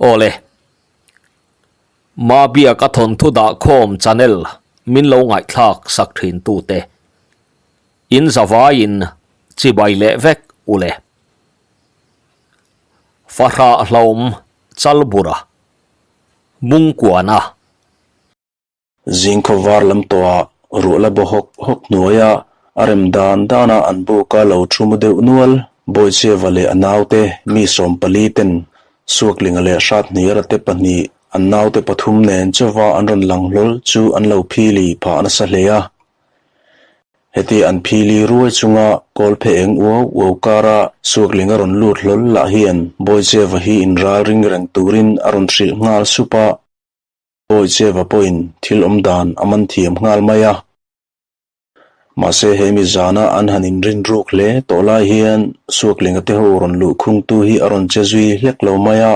Awle. Mabiaka thawnthu dahkhawm channel min lo ngaihthlak sak thin tute. In zavaiin chibai leh vek ule. Fahrah hlawm Chalbura Mungkuana. Zing khawvar lam tawhah ruah la baw hawk hawk hnuaia a rem dan dana an buka lo thu mu deuh nual Bawicheva leh a naute mi 14 ten Suaklinga leh Hrathniara te pahnih an naute pathum nen chauva an rawn lang hlawl chu an lo phili phah nasa hle a. Heti an phili ruai chunga kawl phe eng uau uau kara Suaklinga rawn lut hlawl lah hian Bawicheva hi inral ring reng turin a rawn hrilh nghal sup a. Bawicheva pawhin thil awm dan a man thiam nghal mai a. Mahse he mi zana an han inrin ruk hle tawh lai hian Suaklinga te ho rawn luh khungtu hi a rawn che zui hlek lo mai a,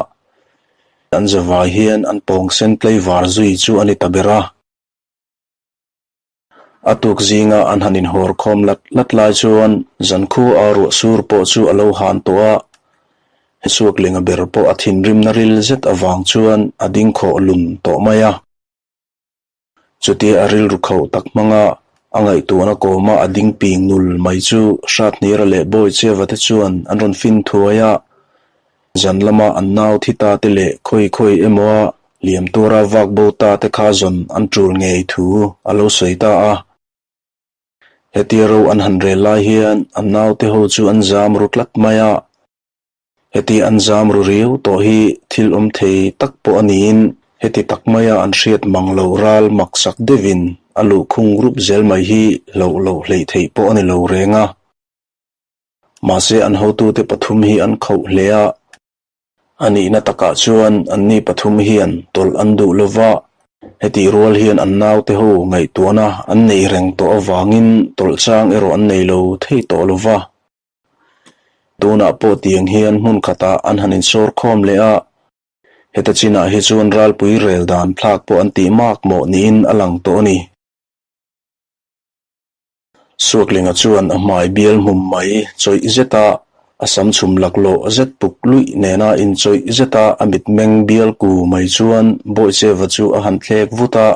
an zavai hian an pawng sen tlaivar zui chu a ni ta ber a. A tuk zinga an han inhawr khawm lat lat lai chuan zankhua a ruah sur pawh chu a lo han tawh a, Suaklinga ber pawh a thinrimna ril zet avang chuan a ding khawh lun tawh mai a. Chutia a rilru khauh tak hmanga a ngaihtuahna kawma a ding ping nul mai chu Hrathnira leh Bawicheva te chuan an rawn fin thuai a, Zan lama an nau thi ta te leh khawi khawi emaw a liam tura vak bo ta te kha zawn an tul ngei thu a lo sawi ta a. Hetia ro an han rel lai hian an naute ho chu an zam ru tlat mai a. Heti an zam ru riau tawh hi thil awm thei tak pawh a niin heti tak maia an hriat mang lo ral maksak deuhin a luhkhung rup zel mai hi hloh loh hleih theih pawh a ni lo reng a. Mahse an hotute pathum hi an khauh hle a, a nihna takah chuan anni pathum hian tawlh an duh lo va, hetih rual hian an naute ho ngaihtuahna an nei reng tawh avangin tawlh chang erawh an nei lo thei tawh lo va. Tunah pawh tiang hian hmun khatah an han insawr khawm leh a, heta chinah hi chuan ralpui rel dan thlak pawh an tih mak mawh niin a lang tawh a ni. Suaklinga chuan a hmai bial hmum mai chawih zeta a sam chhum laklawh zet puk luih nena inchawih zeta a mitmeng bial ku mai chuan Bawicheva chu a han thlek vut a,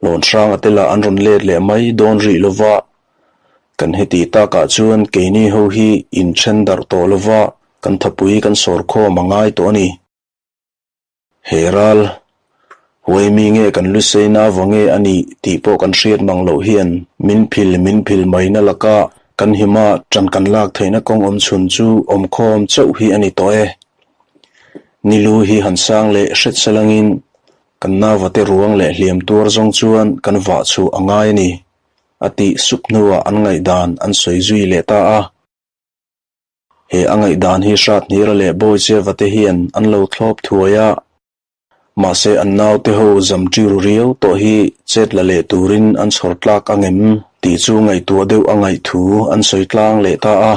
Lawn hranga te lah an rawn let leh mai dawn rih lova, kan heti takah chuan keini ho hi inthen darh tawh lova kan thapui kan sawrkhawm a ngai tawh a ni. He ral, huai mi nge kan lu seina va nge a nih tih pawh kan hriat mang loh hian min phil min phil mai na laka kan hima ṭan kan lak theihna kawng awm chhun chu awmkhawm chauh hi a ni tawh e. Ni lu hi han sang leh hret salangin kan nauvate ruang leh hliam tuar zawng chuan kan vah chhuah a ngai a ni, a tih sup hnuah an ngaihdan an sawi zui leh ta a. He a ngaihdan hi Hrathnira leh Bawicheva te hian an lo thlawp thuai a, mahse an naute ho zam ṭiru riau tawh hi chet la leh turin an chhawr tlak ang em tih chu ngaihtuah deuh a ngaih thu an sawi tlang leh ta a.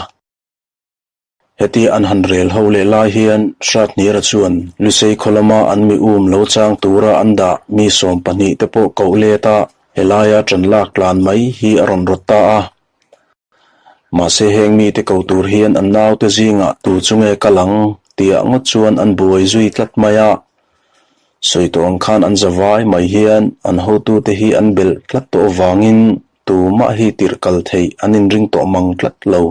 Hetia an han rel ho leh lai hian Hrathnira chuan Lusei khaw lama an mi um lo chang tura an dah mi 12 te pawh koh let a, helaia ṭan lak tlan mai hi a rawn rawt ta a. Mahse heng mite ko tur hian an naute zingah tu chu nge kal ang tihah ngawt chuan an buai zui tlat mai a. Sawi tawh ang khan an zavai mai hian an hotute hi an belh tlat tawh avangin tumah hi tirh kal theih an inring tawh mang tlat lo.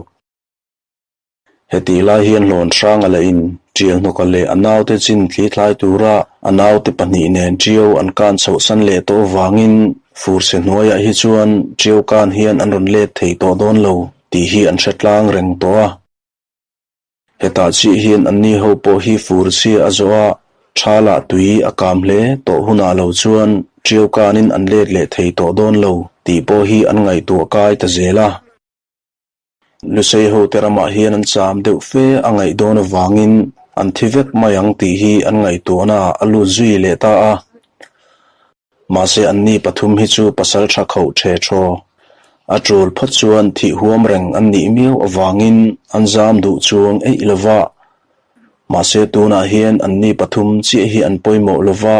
Hetih lai hian hlawn hranga leh in tial hnawka leh a naute chin thli thlai tura a naute pahnih nen tiau an kan chhoh san leh tawh avangin furse hnuaiah hi chuan tiau kan hian an rawn let thei tawh dawn lo tih hi an hre tlang reng tawh a. Hetah chiah hian anni ho pawh hi fur chhia a zawh a, tha lah tui a kam hle tawh hunah lo chuan tiau kanin an let leh thei tawh dawn lo tih pawh hi an ngaihtuah kai ta zel a. Lusei hote ramah hian an cham deuh fe a ngaih dawn avangin an thi vek mai ang tih hi an ngaihtuahna a lut zui leh ta a. Mahse anni pathum hi chu pasal tha khauh the thaw. A tul phawt chuan thih huam reng an nih miau avangin an zam duh chuang eih lo va. Mahse tunah hian anni pathum chiah hi an pawimawh lo va,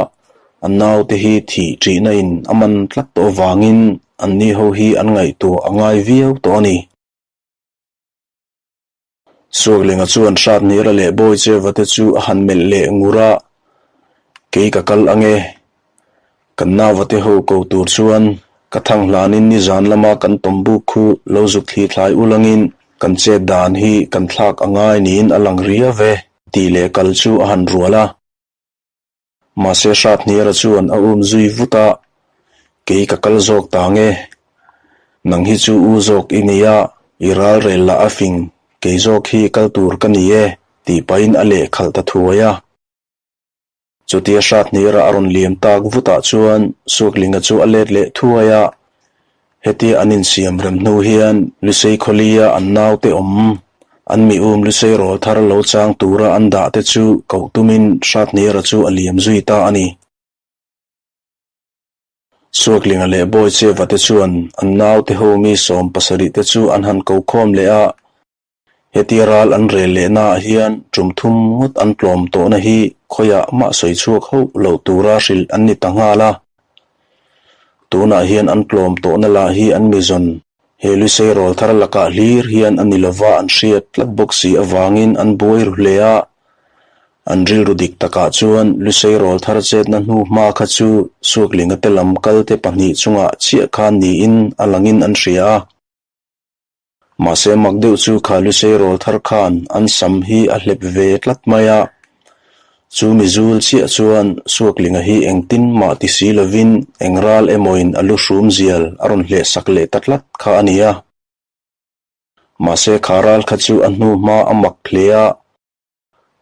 an naute hi thih ṭihna in a man tlat tawh avangin anni ho hi an ngaihtuah a ngai viau tawh a ni. Suaklinga chuan Hratnira leh Bawicheva te chu a han melh leh ngur a, Kei ka kal ange. Kan nauva te ho ko tur chuan ka thang hlanin nizan lama kan tawm buk khu lo zuk thli thlai ulangin kan chet dan hi kan thlak a ngai niin a lang riau e, tih leh kal chu a han rual a. Mahse Hratniara chuan a um zui vut a, Kei ka kal zawk ta nge? Nang hi chu u zawk i nia, i ral rel lah a fing, kei zawk hi kal tur ka ni e, tih pahin a lehkhalh ta thuai a. Chutia Hratniara a rawn liam tak vutah chuan Suaklinga chu a let leh thuai a, hetia an insiam rem hnu hian Lusei khawlia an naute awm, an mi um Lusei rawl thar lo chang tura an dah te chu koh tumin Hratniara chu a liam zui ta a ni. Suaklinga leh Bawicheva te chuan an naute ho mi 70 te chu an han ko khawm leh a, Hetia ral an rel lehnaah hian tum thum ngawt an tlawm tawhna hi khawiah mah sawi chhuak hauh loh tura hrilh an ni ta nghal a. Tunah hian an tlawm tawhna lah hi an mizawn he Lusei rawl thar lakah hlir hian a ni lova an hriat tlat bawk si avangin an buai ru hle a. An rilru dik takah chuan Lusei rawl thar chetna hnu hma kha chu Suaklinga te lam kalte pahnih chungah chiah khan niin a langin an hria a. Mahse mak deuh chu kha Lusei rawl thar khan an sam hi a hlep ve tlat mai a, chu mizul chiah chuan Suaklinga hi engtin mah ti si lovin eng ral emawin a lu hrum zial a rawn hleh sak leh ta tlat kha a ni a. Mahse kha ral kha chu a hnu hma a mak hle a,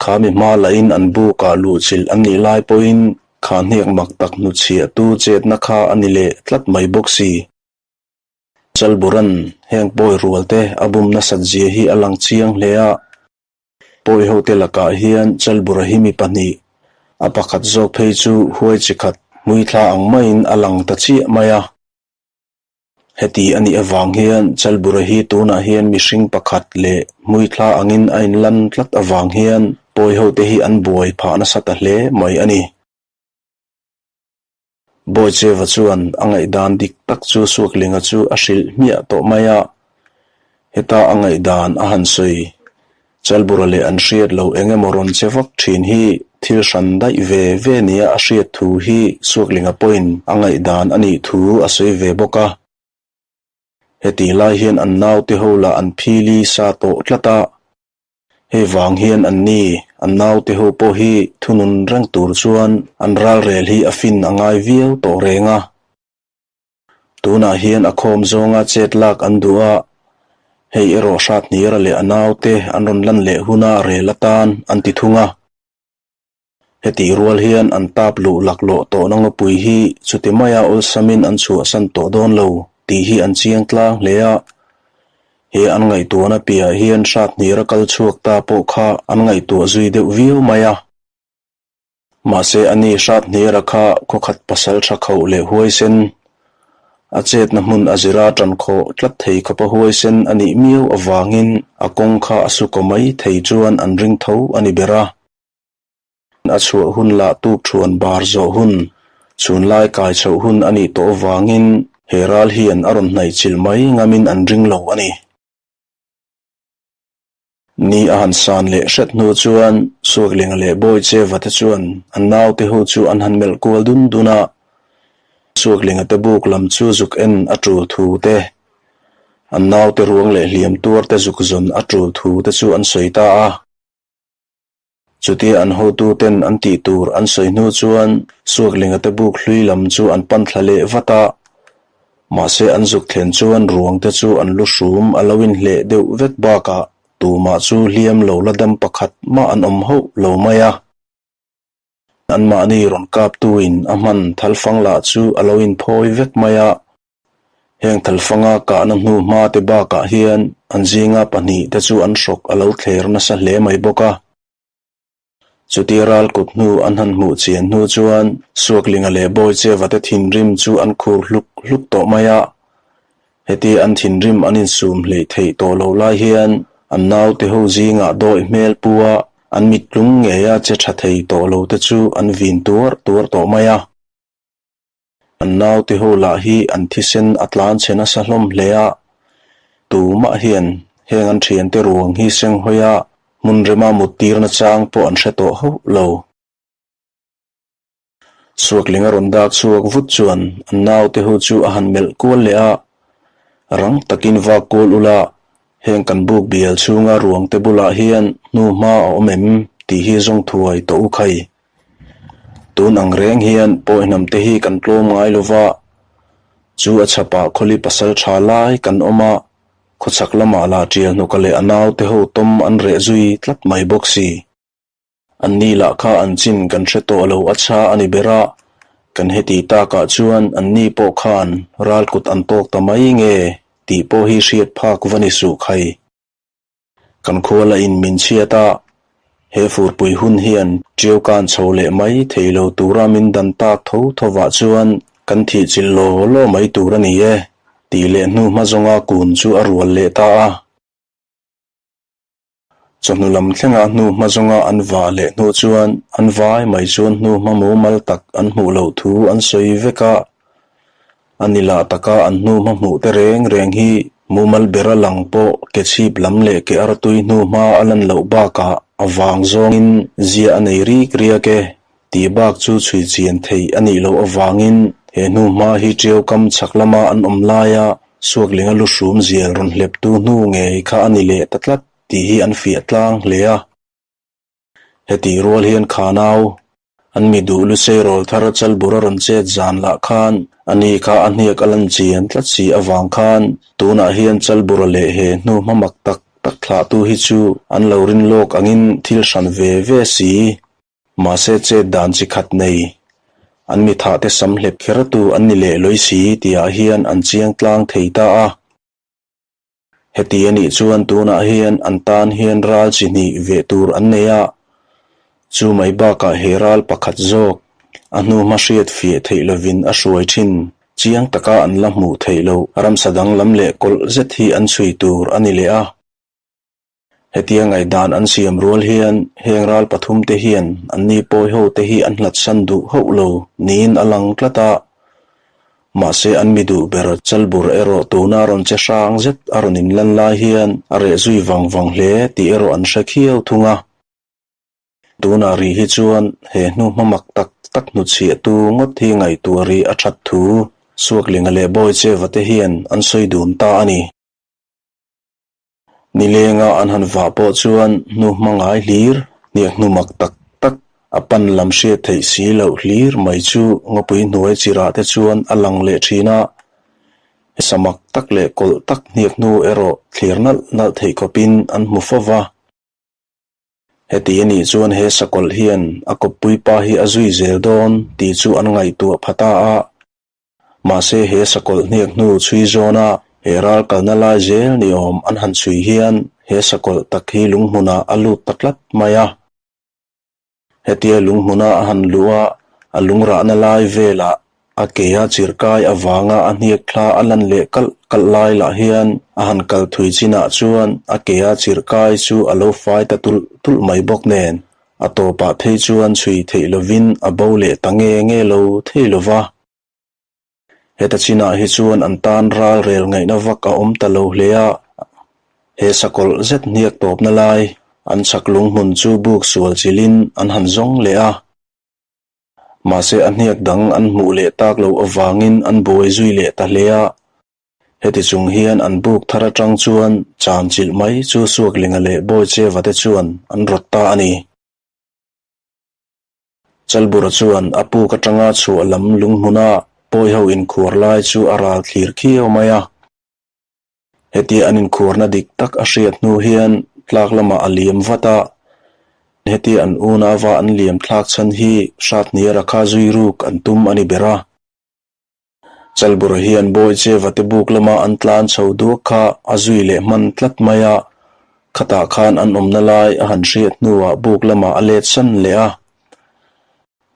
kha mi hma lahin an bukah luhchilh an nih lai pawhin kha hniak mak tak hnuchhiahtu chetna kha a ni leh tlat mai bawk si. Chalburan heng pawi rual te a bum nasat zia hi a lang chiang hle a, pawi ho te lakah hian Chalbura hi mi pahnih, a pakhat zawk phei chu huai chi khat hmuithla ang maiin a lang ta chiah mai a. Heti a nih avang hian Chalbura hi tunah hian mihring pakhat leh hmuithla angin a inlan tlat avang hian pawi ho te hi an buai phah nasa ta hle mai a ni. Bawicheva chuan a ngaihdan dik tak chu Suaklinga chu a hrilh hmiah tawh mai a, heta a ngaihdan a han sawi. Chalbura leh an hriat loh eng emaw rawn che vak thin hi thil hran daih ve ve nia a hriat thu hi Suaklinga pawhin a ngaihdan a nih thu a sawi ve bawk a. Hetih lai hian an naute ho lah an phili sa tawh tlat a. Hei vang hian an ni, an naute ho pawh hi thunun reng tur chuan an ralrel hi a fin a ngai viau tawh reng a. Tunah hian a khawm zawnga chet lak an duh a, hei erawh Hrathnira leh a naute an rawn lan leh huna rel atan an ti thung a. Hetih rual hian an tap luh laklawh tawhna ngawpui hi chuti maia awlsamin an chhuahsan tawh dawn lo tih hi an chiang tlang hle a. He an ngaihtuahna piahah hian Hrathnira kal chhuak ta pawh kha an ngaihtuah zui deuh viau mai a. Mahse ani Hrathnira kha khawkhat pasal tha khauh leh huaisen, a chetna hmun a zira tan khawh tlat thei khawpa huaisen a nih miau avangin a kawng kha a su kaw mai thei chuan an ring tho a ni ber a. A chhuah hun lah tuk thuan bar zawh hun, chhunlai kai chhoh hun a nih tawh avangin he ral hian a rawn hnaihchilh mai ngamin an ring lo a ni. Ni a han san leh hret hnu chuan Suaklinga leh Bawicheva te chuan an naute ho chu an han melh kual dun dun a, Suaklinga te buk lam chu zuk en a tul thu te, an naute ruang leh hliam tuar te zuk zawn a tul thu te chu an sawi ta a. Chutia an hotuten an tih tur an sawi hnu chuan Suaklinga te buk hlui lam chu an pan thla leh vat a, mahse an zuk thlen chuan ruang te chu an lu hrum a lo inhleh deuh vek bakah tumah chu hliam lo la dam pakhat mah an awm hauh lo mai a. Anmahni rawn kaptuin a hman thalfang lah chu a lo inphawi vek mai a, Heng thalfanga kahna hnu hma te bakah hian an zinga pahnih te chu an hrawk a lo thler nasa hle mai bawk a. Chutia ral kut hnu an han hmuh chian hnu chuan Suaklinga leh Bawicheva te thinrim chu an khur hluk hluk tawh mai a. Hetia an thinrim an insum hleih theih tawh loh lai hian an naute ho zingah dawi hmel pu a an mittlung ngeia che tha thei tawh lo te chu an vin tuar tuar tawh mai a. An naute ho lah hi an thisen a tlan chhe nasa hlawm hle a, tumah hian heng an thiante ruang hi senghawi a hmun rema mut tirna chang pawh an hre tawh hauh lo. Suakling a rawn dak chhuak vut chuan an naute ho chu a han melh kual leh a, Rang takin vak kual ula, heng kan buk bial chhunga ruangte bulah hian hnu hma a awm em tih hi zawng thuai tawh u khai. Tun ang reng hian pawihnam te hi kan tlawm ngai lo va, chu a chhapah khawli pasal tha lai kan awm a, khawchhak lamah lah tial hnuka leh a naute ho tawm an reh zui tlat mai bawk si. Anni lah kha an chin kan hre tawh lo a chha a ni ber a, kan heti takah chuan anni pawh khan ral kut an tawk ta mai nge tih pawh hi hriat phak va ni suh khai. Kan khual a in min chhiat a, he furpui hun hian ṭiau kan chho leh mai thei lo tura min dan tak tho thovah chuan kan thih chilh law law mai tur a ni e, tih leh hnu hma zawnga kun chu a rual leh ta a. Chawhnu lam thlenga hnu hma zawnga an vah leh hnu chuan an vai mai chuan hnu hma mumal tak an hmuh loh thu an sawi vek a. A ni lah taka an hnu hma hmuh te reng reng hi mumal bera lang pawh ke chhip lam leh ke artui hnu hma a lan loh bakah a vang zawngin zia a nei rik riak e tih bak chu chhui chian theih a nih loh avangin he hnu hma hi ṭiau kam chhak lama an awm laia Suaklinga lu hrum zial rawn hleptu hnu ngei kha a ni leh ta tlat tih hi an fiah tlang hle a. Hetih rual hian Khanau, an mi duh lusei rawl thar Chalbur a rawn chet zan lah khan a ni kha a hniak a lan chian tlat si avang khan tunah hian Chalbura leh he hnu hma mak tak tak thlahtu hi chu an lo rin lawk angin thil hran ve ve si. Mahse chet dan chi khat nei, an mi thahte sam hlep khertu an ni leh lawi si tihah hian an chiang tlang thei ta a. Heti a nih chuan tunah hian an tan hian ral chi hnih veh tur an nei a, chu mai bakah he ral pakhat zawk a hnu hma hriat fiah theih lovin a hruai thin chiang taka an la hmuh theih loh ramsa danglam leh kawlh zet hi an chhui tur a ni leh a. Hetia ngaihdan an siam rual hian heng ral pathumte hian anni pawi hote hi an hlatsan duh hauh lo niin a lang tlat a. Mahse an mi duh ber Chalbur erawh tuna rawn che hrang zet a rawn inlan lai hian a reh zui vang vang hle tih erawh an hre khiau thung a. Tunah rih hi chuan he hnu hmamak tak tak hnuchhiahtu ngawt hi ngaihtuah rih a that thu Suaklinga leh Bawicheva te hian an sawi dun ta a ni. Nilenga an han vah pawh chuan hnu hma ngai hlir, hniak hnu mak tak tak, a pan lam hriat theih si loh hlir mai chu ngawpui hnuai chirah te chuan a lang leh thin a. Sa mak tak leh kawlh tak hniak hnu erawh thlir nalh nalh theih khawpin an hmu fo va. Heti a nih chuan he sakawlh hian a kawppui pa hi a zui zel dawn tih chu an ngaihtuah pha ta a. Mahse he sakawlh hniak hnu chhui zawna he ral kalna lai zel ni awm an han chhui hian he sakawlh tak hi lunghmunah a lut ta tlat mai a. Hetia lunghmuna a han luh a, a lungrahna lai velah a ke a chirhkai avanga a hniak thla a lan leh kalh kalh lai lah hian a han kal thui chinah chuan a ke a chirhkai chu a lo fai ta tulh tulh mai bawk nen a tawpah phei chuan chhui theih lovin a bo leh ta nge nge lo thei lo va. Heta chinah hi chuan an tan ral rel ngaihna vak a awm ta lo hle a, he sakawlh zet hniak tawpna lai an chhak lung hmun chu buk sual chilhin an han zawng leh a. Mahse a hniak dang an hmuh leh tak loh avangin an buai zui leh ta hle a. Heti chung hian an buk thar atang chuan chan chilh mai chu Suaklinga leh Bawicheva te chuan an rawt ta a ni. Chalbura chuan a puk atanga chhuah lam lunghmuna pawiho inkhuar lai chu a ral thlir khiau mai a. Hetia an inkhuarna dik tak a hriat hnu hian tlak lamah a liam vat a. Hetia an unauva an liam thlak chhan hi Hrathniara kha zui ruk an tum a ni ber a. Chalbura hian Bawicheva te buk lama an tlan chho duak kha a zui leh hman tlat mai a, khatah khan an awmna lai a han hriat hnuah buk lamah a let san leh a.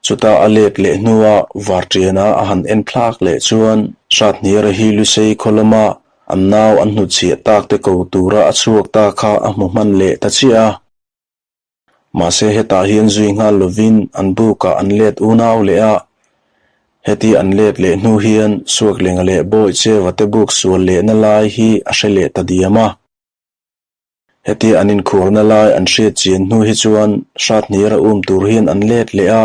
Chutah a let leh hnua Varṭiana a han en thlak leh chuan Hrathniara hi Lusei khaw lama an nau an hnutchhiah tak te ko tura a chhuak ta kha a hmu hman leh ta chiah a. Mahse hetah hian zui nghal lovin an bukah an let unau leh a, heti an let leh hnu hian Suaklenga leh Bawicheva te buk sual lehna lai hi a hre leh ta diam a. Hetia an inkhurna lai an hriat chian hnu hi chuan Hrathnira um tur hian an let leh a,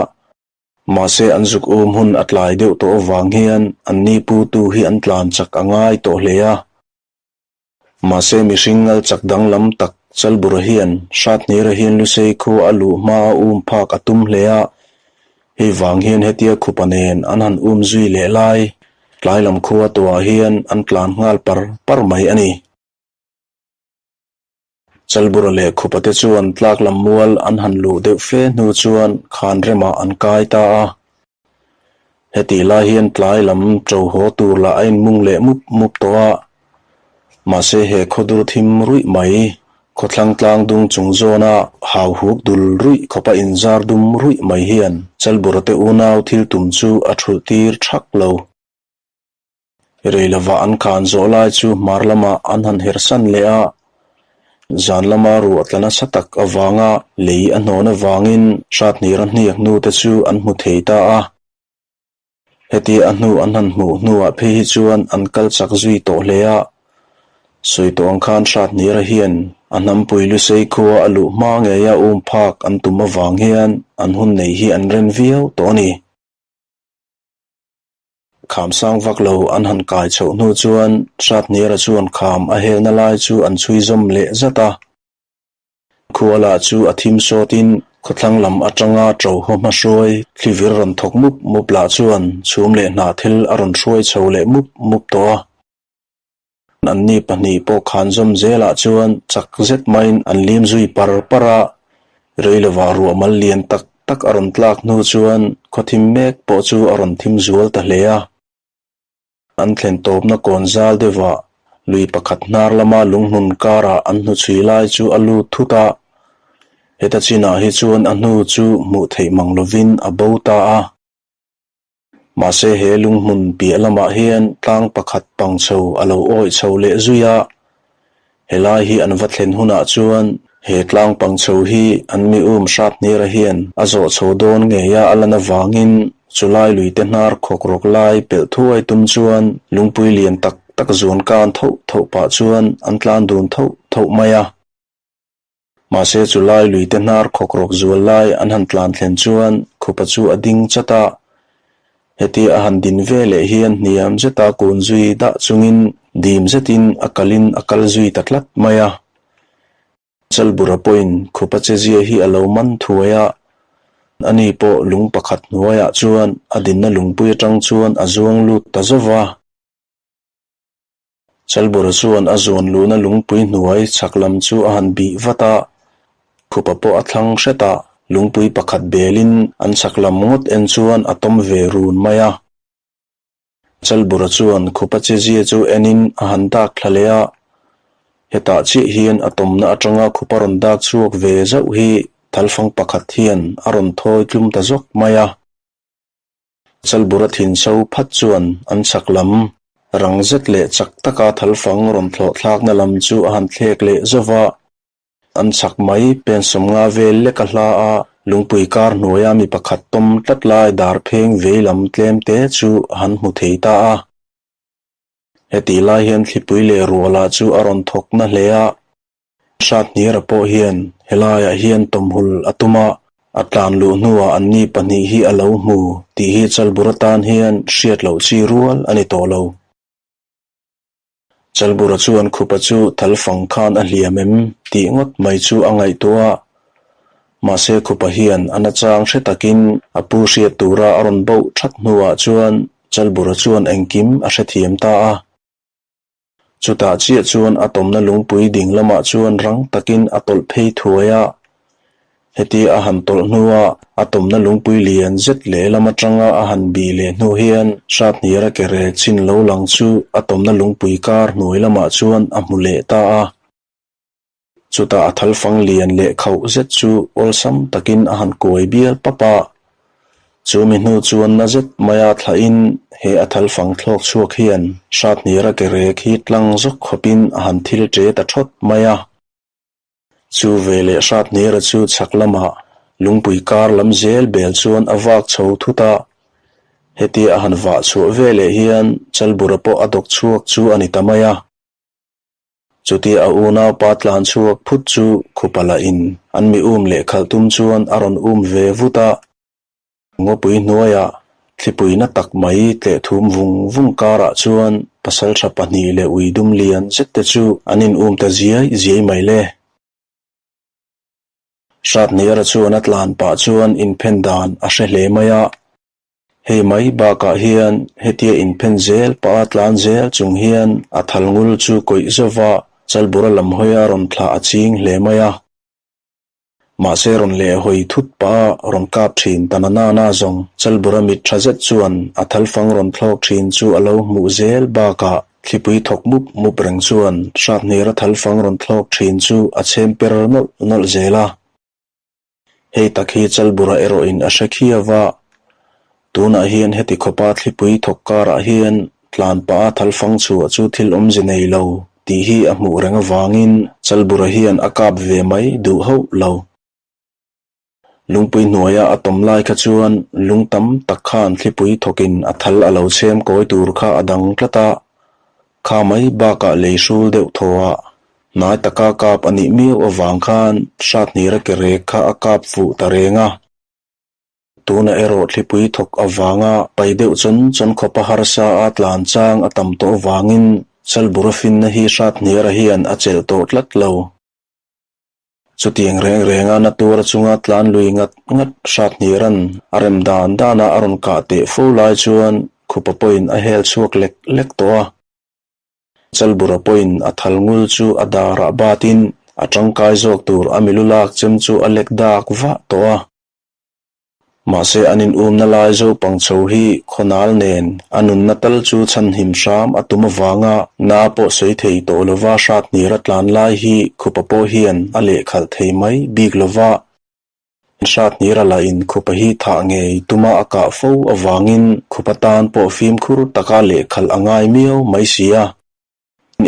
mahse an zuk um hun a tlai deuh tawh avang hian an ni putu hi an tlan chak a ngai tawh hle a. Mahse mihring ngal chak danglam tak Chalbura hian Hrathnira hian Lusei khua a luh hma a um phak a tum hle a, hei vang hian hetia khupa nen an han um zui leh lai tlai lam khua tuah hian an tlan nghal par par mai a ni. Chalbura leh khupa te chuan tlak lam mual an han luh deuh fe hnu chuan khan remah an kai ta a. Hetih lai hian tlai lam ṭo haw tur lah a inmung leh mup mup tawh a. Mahse he khawdur thim ruih mai, khawthlang tlang dung chung zawna hau huk dul ruih khawpa inzar dum ruih mai hian Chalbura te unau thil tum chu a ṭhulh tir ṭhak lo. Rei lova an khan zawh lai chu hmar lamah an han hersan leh a, zan lama ruah tla nasa tak avanga lei a hnawn avangin Hrathnira hniak hnu te chu an hmu thei ta a. Hetia a hnu an han hmuh hnuah phei hi chuan an kal chak zui tawh hle a, sawi tawh ang khan Hrathnira hian a hnampui Lusei khua a luh hma ngeia um phak an tum avang hian an hun nei hi an ren viau tawh a ni. Kham sang vak lo an han kai chhoh hnu chuan Hrathnira chuan kham a helna lai chu an chhui zawm leh zat a. Khua lah chu a thim sawtin khawthlang lam atanga ṭo haw hmahruai thlivir rawn thawk mup mup lah chuan chhum leh hnah thil a rawn hruai chho leh mup mup tawh a. Anni pahnih pawh khan zawm zelah chuan chak zet maiin an lim zui par par a, rei lovah ruah mal lian tak tak a rawn tlak hnu chuan khawthim mek pawh chu a rawn thim zual ta hle a. An thlen tawpna kawn zal deuhah lui pakhat hnar lama lunghnun karah an hnuchhui lai chu a lut thut a, heta chinah hi chuan a hnu chu hmuh theih mang lovin a bo ta a. Mahse he lunghmun piah lamah hian tlang pakhat pang chho a lo awih chho leh zui a, helai hi an va thlen hunah chuan he tlang pang chho hi an mi um hrat hnira hian a zawh chho dawn ngei a a lan avangin chulai luite hnar khawk rawk lai pelh thuai tum chuan lungpui lian tak tak zuan kan thoh thoh pah chuan an tlan dun thoh thoh mai a. Mahse chu lai luite hnar khawk rawk zual lai an han tlan thlen chuan khupa chu a ding chat a. Hetia a han din ve leh hian hniam zeta kun zui dah chungin dim zetin a kalin a kal zui ta tlat mai a. Chalbura pawhin khupa chezia hi a lo man thuai a, ani pawh lung pakhat hnuaiah chuan a dinna lungpui atang chuan a zuang lut ta zauh a. Chalbura chuan a zuan luhna lungpui hnuai chhak lam chu a han bih vat a, khupa pawh a thlang hret a, lungpui pakhat belin an chhak lam ngawt en chuan a tawm ve run mai a. Chalbura chuan khupa chezia chu enin a han dak thla leh a, hetah chiah hian a tawmna atanga khupa rawn dak chhuak ve zauh hi thalfang pakhat hian a rawn thawi tlum ta zawk mai a. Chalbura thin so phat chuan an chak lam, rang zet leh chak taka thalfang rawn thlawh thlakna lam chu a han thlek leh zauh va. An chak mai pen sawmnga vel lek a hla a, lungpui kar hnuaia mi pakhat tawm tlat lai dar pheng vei lam tlem te chu a han hmu thei ta a. Hetih lai hian thlipui leh ruahlah chu a rawn thawk na hle a. Hrathnira pawh hian helaiah hian tawmhul a tum a, a tlan luh hnuah anni pahnih hi a lo hmu tih hi Chalbura tan hian hriat loh chi rual a ni tawh lo. Chalbura chuan khupa chu thalfang khan a hliam em tih ngawt mai chu a ngaihtuah a, mahse khupa hian a nachang hre takin a pu hriat tura a rawn boh that hnuah chuan Chalbura chuan engkim a hrethiam ta a. Chutah chiah chuan a tawmna lungpui ding lamah chuan rang takin a tawlh phei thuai a. Hetia a han tawlh hnua a tawmna lungpui lian zet lehlam atanga a han bih leh hnu hian Hrathniara ke rek chin lo lang chu a tawmna lungpui kar hnuai lamah chuan a hmu leh ta a. Chutah a thalfang lian leh khauh zet chu awlsam takin a han kuai bial pap a. Chu mi hnu chuan na zet maia thlahin he a thalfang thlawk chhuak hian Hrathnira ke rek hi tlang zawk khawpin a han thil ṭe ta ṭhawt mai a. Chu veleh Hrathnira chu chhak lamah lungpui kar lam zel bel chuan a vak chho thut a. Hetia a han vah chhuah veleh hian Chalbura pawh a dawk chhuak chu a ni ta mai a. Chutia a unaupa tlan chhuak phut chu khupa lah in an mi um leh khalh tum chuan a rawn um ve vut a. Ngawpui hnuaiah thlipuina tak mai tleh thum vung vung karah chuan pasaltha pahnih leh ui dum lian zet te chu an in um ta ziai ziai mai le. Hratniara chuan a tlan pah chuan inphen dan a hre hle mai a. Hei mai bakah hian hetia inphen zel pah a tlan zel chung hian a thal ngul chu kawih zauh a, Chalbura lam hawia rawn thlah a ching hle mai a. Mahse rawn leh hawi thut pah a rawn kap thin ta na nana zawng Chalbura mit tha zet chuan a thal fang rawn thlawk thin chu a lo hmuh zel bakah thlipui thawk mup mup reng chuan Hrathnira thal fang rawn thlawk thin chu a chhem per nawlh nawlh zel a. Hei tak hi Chalbura erawhin a hre khiau a, tunah hian heti khawpa thlipui thawk karah hian tlan pah a thalfang chhuah chu thil awmze nei lo tih hi a hmuh reng avangin Chalbura hian a kap ve mai duh hauh lo. Lungpui hnuaia a tawm lai kha chuan lung tam tak khan thlipui thawkin a thal a lo chhem kawi tur kha a dang tlat a, Kha mai bakah lei hrul deuh thaw a, hnai taka kap a nih miau avang khan Hrathnira ke rek kha a kap fuh ta reng a. Tunah erawh thlipui thawk avanga pai deuh chawn chawn khawpa harsa a tlan chang a tam tawh avangin Chalbura finna hi Hrathnira hian a chelh tawh tlat lo. Chutiang reng renga na tuar chunga tlan lui ngat ngat Hrathnira'n a rem dan dana a rawn kah teh fo lai chuan khupa pawhin a hel chhuak lek lek tawh a. Chalbura pawhin a thal ngul chu a darah batin a tangkai zawk tur a milu lak chem chu a lek dak vah tawh a. Mahse an in umna lai zopang chho hi khawnal nen a nunna tal chu chhanhim hram a tum avanga na pawh sawi thei tawh lova Hrathnir a tlan lai hi khupa pawh hian a lehkhalh thei mai bik lova. Hrathnir a lahin khupa hi thah ngei tuma a kah fo avangin khupa tan pawh fimkhur taka lehkhalh a ngai miau mai si a.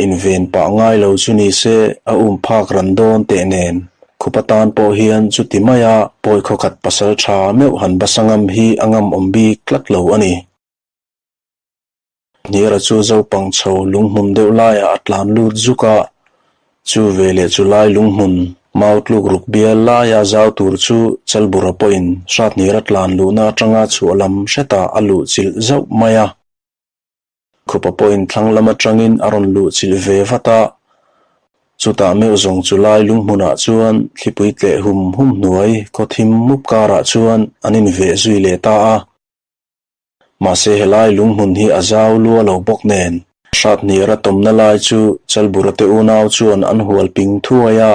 Inven pah ngai lo chu ni se a um phak ran dawn teh nen khupa tan pawh hian chuti maia pawi khawkhat pasal tha meuh han basa ngam hi a ngam awm bik tlat lo a ni. Hniara chu zopang chho lunghmun deuh laiah a tlan lut zuk a, chu veleh chu lai lunghmun mau tluk ruk bial laia zau tur chu Chalbura pawhin Hrathnira tlan luhna atanga chhuah lam hretah a luh chilh zauh mai a. Khupa pawhin thlang lam atangin a rawn luh chilh ve vat a, chutah meuh zawng chu lai lunghmunah chuan thlipui tleh hum hum hnuai khaw thim mup karah chuan an inveh zui leh ta a. Mahse helai lunghmun hi a zau lua lo bawk nen, Hrathnira tawmna lai chu Chalbura te unau chuan an hual ping thuai a,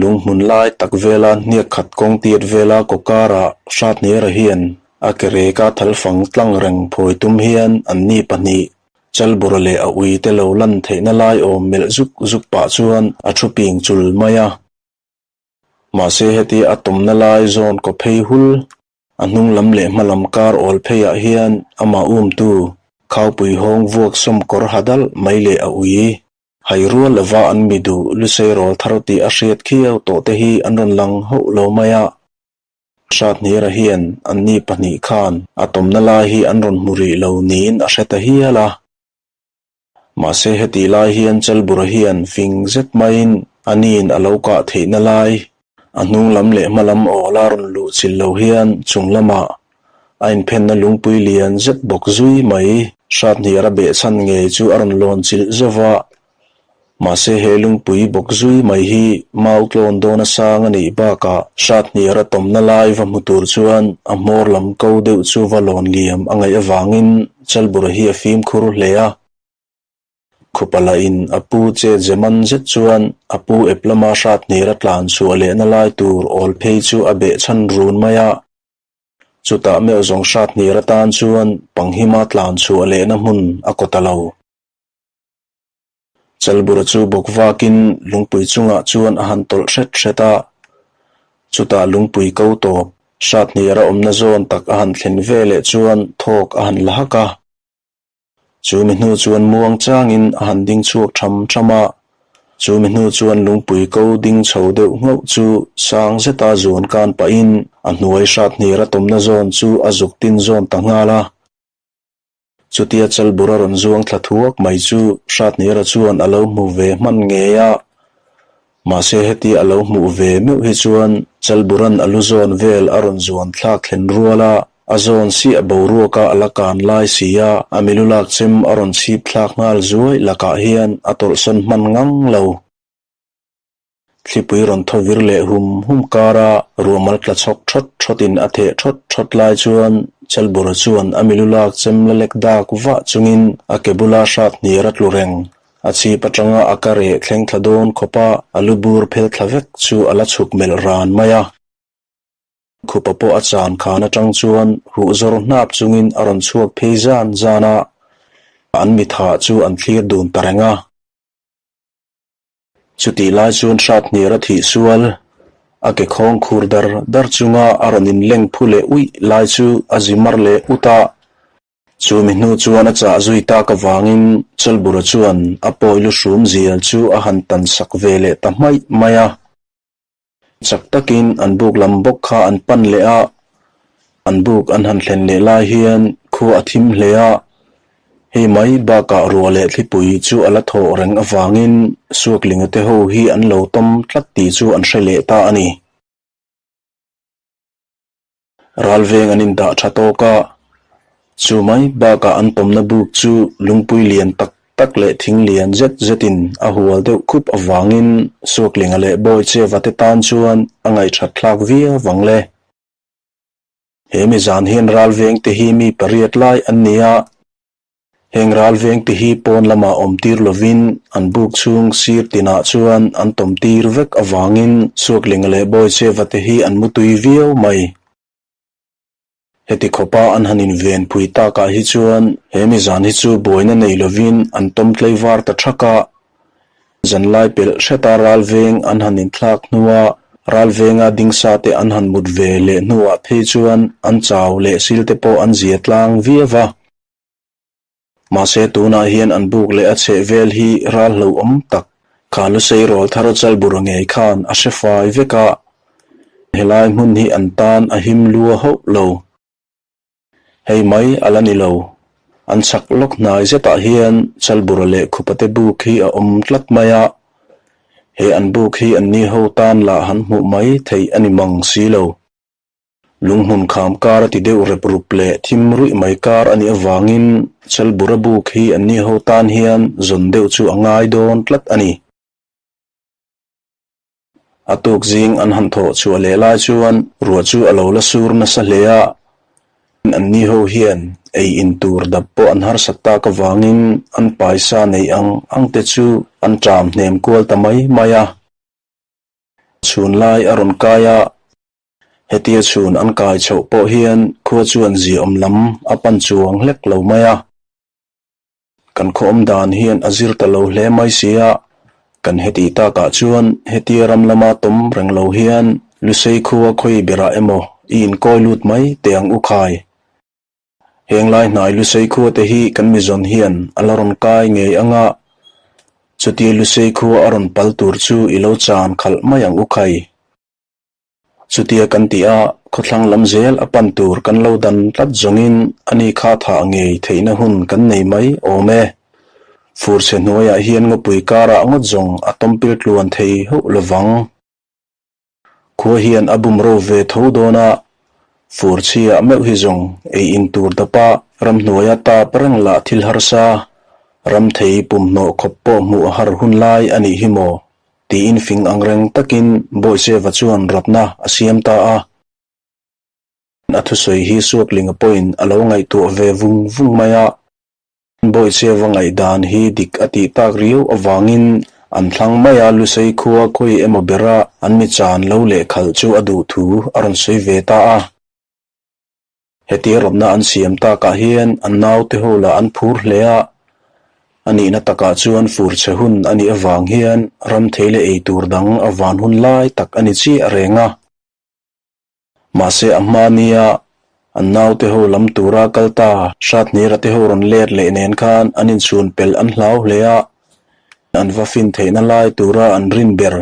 Lunghmun lai tak vela hniak khat kawng tiat vela kaw karah Hrathnira hian a ke reka thal fang tlang reng phawi tum hian anni pahnih Chalbura leh a ui te lo lan theihna lai awm melh zuk zuk pah chuan a thu ping chul mai a. Mahse heti a tawmna lai zawn kaw phei hul a hnung lam leh hma lam kar awl pheiah hian amah umtu Khaupui hawng vuak sawm kawr ha dalh mai leh a ui Hai rual lova an mi duh lusei rawl thar tih a hriat khiau tawh te hi an rawn lang hauh lo mai a. Hrathnira hian anni pahnih khan a tawmna lai hi an rawn hmu rih lo niin a hre ta hial a. Mahse hetih lai hian Chalbura hian fing zet maiin a niin a lo kah theihna lai a hnung lam leh hma lam awl a rawn luh chilh lo hian chung lamah a inphenna lungpui lian zet bawk zui mai. Hrathniar a behchhan ngei chu a rawn lawn chilh zauh a, mahse he lungpui bawk zui mai hi mau tlawn dawn a sang a nih bakah Hrathniar a tawmna lai va hmu tur chuan a hmawr lam ko deuh chu va lawn liam a ngaih avangin Chalbura hi a fimkhur hle a. Khupa lahin a pu che zeman zet chuan a pu ep lama Hrathniar a tlan chhuah lehna lai tur awl phei chu a behchhan run mai a. Chutah meuh zawng Hrathnir atan chuan Panghima tlan chhuah lehna hmun a kaw ta lo. Chalbura chu bawk vakin lungpui chungah chuan a han tawlh hret hret a. Chutah lungpui ko tawp Hrathnir a awmna zawn tak a han thlen veleh chuan thawk a han la hak a. Chu mi hnu chuan muang changin a han ding chhuak tham tham a, chu mi hnu chuan lungpui ko ding chho deuh nghauh chu sang zeta zuan kan pahin a hnuai hrat hniar a tawmna zawn chu a zuk tin zawn ta nghal a. Chutia Chalbura rawn zuang thla thuak mai chu Hratniara chuan a lo hmu ve hman ngei a. Mahse hetia a lo hmuh ve meuh hi chuan Chalbura'n a lu zawn vel a rawn zuan thlak thlen rual a, a zawn siah boruaka a la kan lai si a, a milu lak chem a rawn chhip thlak nghal zuai lakah hian a tawlhsawn hman ngang lo. Thlipui rawn thaw vir leh hum hum kara ruahmal tla chhawk thawt thawtin a theh thawt thawt lai chuan Chalbura chuan a milu lak chem la lek dak vah chungin a ke bula hrat hniar a tlu reng. A chhip atanga a ka reh thleng thla dawn khawpa a lu bur phel thla vek chu a la chhuk melh ran mai a. Khupa pawh a chan khan atang chuan huh zawr hnap chungin a rawn chhuak phei zan zan a, an mithah chu an thlir dun ta reng a. Chutih lai chuan Hrathniar a thih sual, a ke khawng khur dar dar chunga a rawn inleng phu leh uih lai chu a zi mar leh ut a. Chu mi hnu chuan a chah zui tak avangin Chalbura chuan a pawi lu hrum zial chu a han tan sak ve leh ta hmaih mai a. Chak takin an buk lam bawk kha an pan leh a, an buk an han thlen leh lai hian khua a thim hle a, hei mai bakah ruah leh thlipui chu a la thawh reng avangin Suaklinga te ho hi an lo tawm tlat tih chu an hre leh ta a ni. Ralveng an indah tha tawk a, chu mai bakah an tawmna buk chu lungpui lian tak tak leh thing lian zet zetin a hual deuh khup avangin Suaklinga leh Bawicheva te tan chuan a ngaihthat thlak viau vang le. He mi zan hian ralveng te hi mi pariat lai an ni a, Heng ral vengte hi pawn lamah awm tir lovin an buk chhung sir tinah chuan an tawm tir vek avangin Suaklinga leh Bawicheva te hi an mutui viau mai. Heti khawpa an han inven phui takah hi chuan he mizan hi chu buaina nei lovin an tawm tlaivar ta thak a. Zanlai pelh hreta ral veng an han inthlak hnua ral venga dingsa te an han mut ve leh hnuah phei chuan an chau leh sil te pawh an zia tlang viau va. Mahse tunah hian an buk leh a chheh vel hi ral hlauhawm tak kha Lusei rawl thar Chalbura ngei khan a hre fai vek a, helai hmun hi an tan a him lua hauh lo. Hei mai a la ni lo, an chhak lawk hnai zetah hian Chalbura leh Khupate buk hi a awm tlat mai a, he an buk hi anni ho tan lah han hmuh mai theih a ni mang si lo. Lunghmun kham kar a ti deuh rep rup leh thim ruih mai kar a nih avangin Chalbura buk hi anni ho tan hian zawn deuh chu a ngai dawn tlat a ni. A tuk zing an han thawh chhuah leh lai chuan ruah chu a lo la sur nasa hle a, anni ho hian ei in tur dap pawh an harsat tak avangin an paisa neih ang ang te chu an ṭam hnem kual ta mai mai a. Chhun lai a rawn kai a, Hetia chhun an kai chhoh pawh hian khua chuan ziaawm lam a pan chuang hlek lo mai a. Kan khaw awm dan hian a zir ta lo hle mai si a, kan heti takah chuan hetia ram lama tawm reng lo hian Lusei khua khawi berah emaw i inkawi lut mai teh ang u khai. Heng lai hnai Lusei khua te hi kan mizawn hian a la rawn kai ngei ang a, chutia Lusei khua a rawn pal tur chu i lo chan khalh mai ang u khai. Chutia kan tih a, khawthlang lam zel a pan tur kan lo dan tlat zawngin ani kha thah ngei theihna hun kan nei mai awm e. Fur chhe hnuaiah hian ngawpui karah ngawt zawng a tawmpil tluan thei hauh lovang. Khua hian a bum ro ve tho dawn a, fur chhiah meuh hi zawng ei in tur dapa ramhnuaia tap reng lah thil harsa, ram thei pumhnawh khawp pawh hmuh a har hun lai a nih hi maw? Tiin fing ang reng takin Bawicheva chuan rawtna a siam ta a. A thusawi hi Suaklinga pawhin a lo ngaihtuah ve vung vung mai a. Bawicheva ngaihdan hi dik a tih tak riau avangin an thlang mai a, Lusei khua khawi emaw bera an mi chan lo lehkhalh chu a duh thu a rawn sawi ve ta a. Hetia rawtna an siam takah hian an naute ho lah an phur hle a, a nihna takah chuan fur chhe hun a nih avang hian ram thei leh ei tur dang a van hun lai tak a ni chiah reng a. Mahse a hma nia an naute ho lam tura kal ta Hrathnira te ho rawn let leh nen khan an inchhun pelh an hlau hle a, an va fin theihna lai tura an rin ber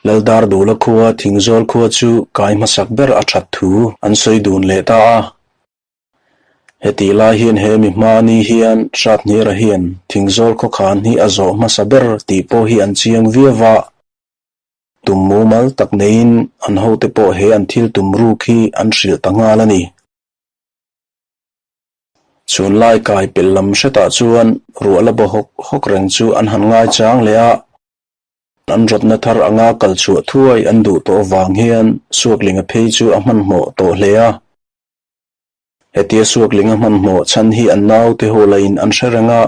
Laldar Dula khua Thingzawl khua chu kai hmasak ber a that thu an sawi dun leh ta a. Hetih lai hian he mi hma ni hian Hrathnira hian Thingzawl khawkhan hi a zawh hmasa ber tih pawh hi an chiang viau va. Tum mumal tak neiin an hote pawh he an thil tum ruk hi an hrilh ta nghal a ni. Chhun lai kai pelh lam hretah chuan ruah la baw hawk hawk reng chu an han ngaichang leh a. An rawtna thar anga kal chhuah thuai an duh tawh avang hian Suaklinga phei chu a hmanhmawh tawh hle a. Hetia Suaklinga hmanhmawh chhan hi an naute ho lain an hre reng a,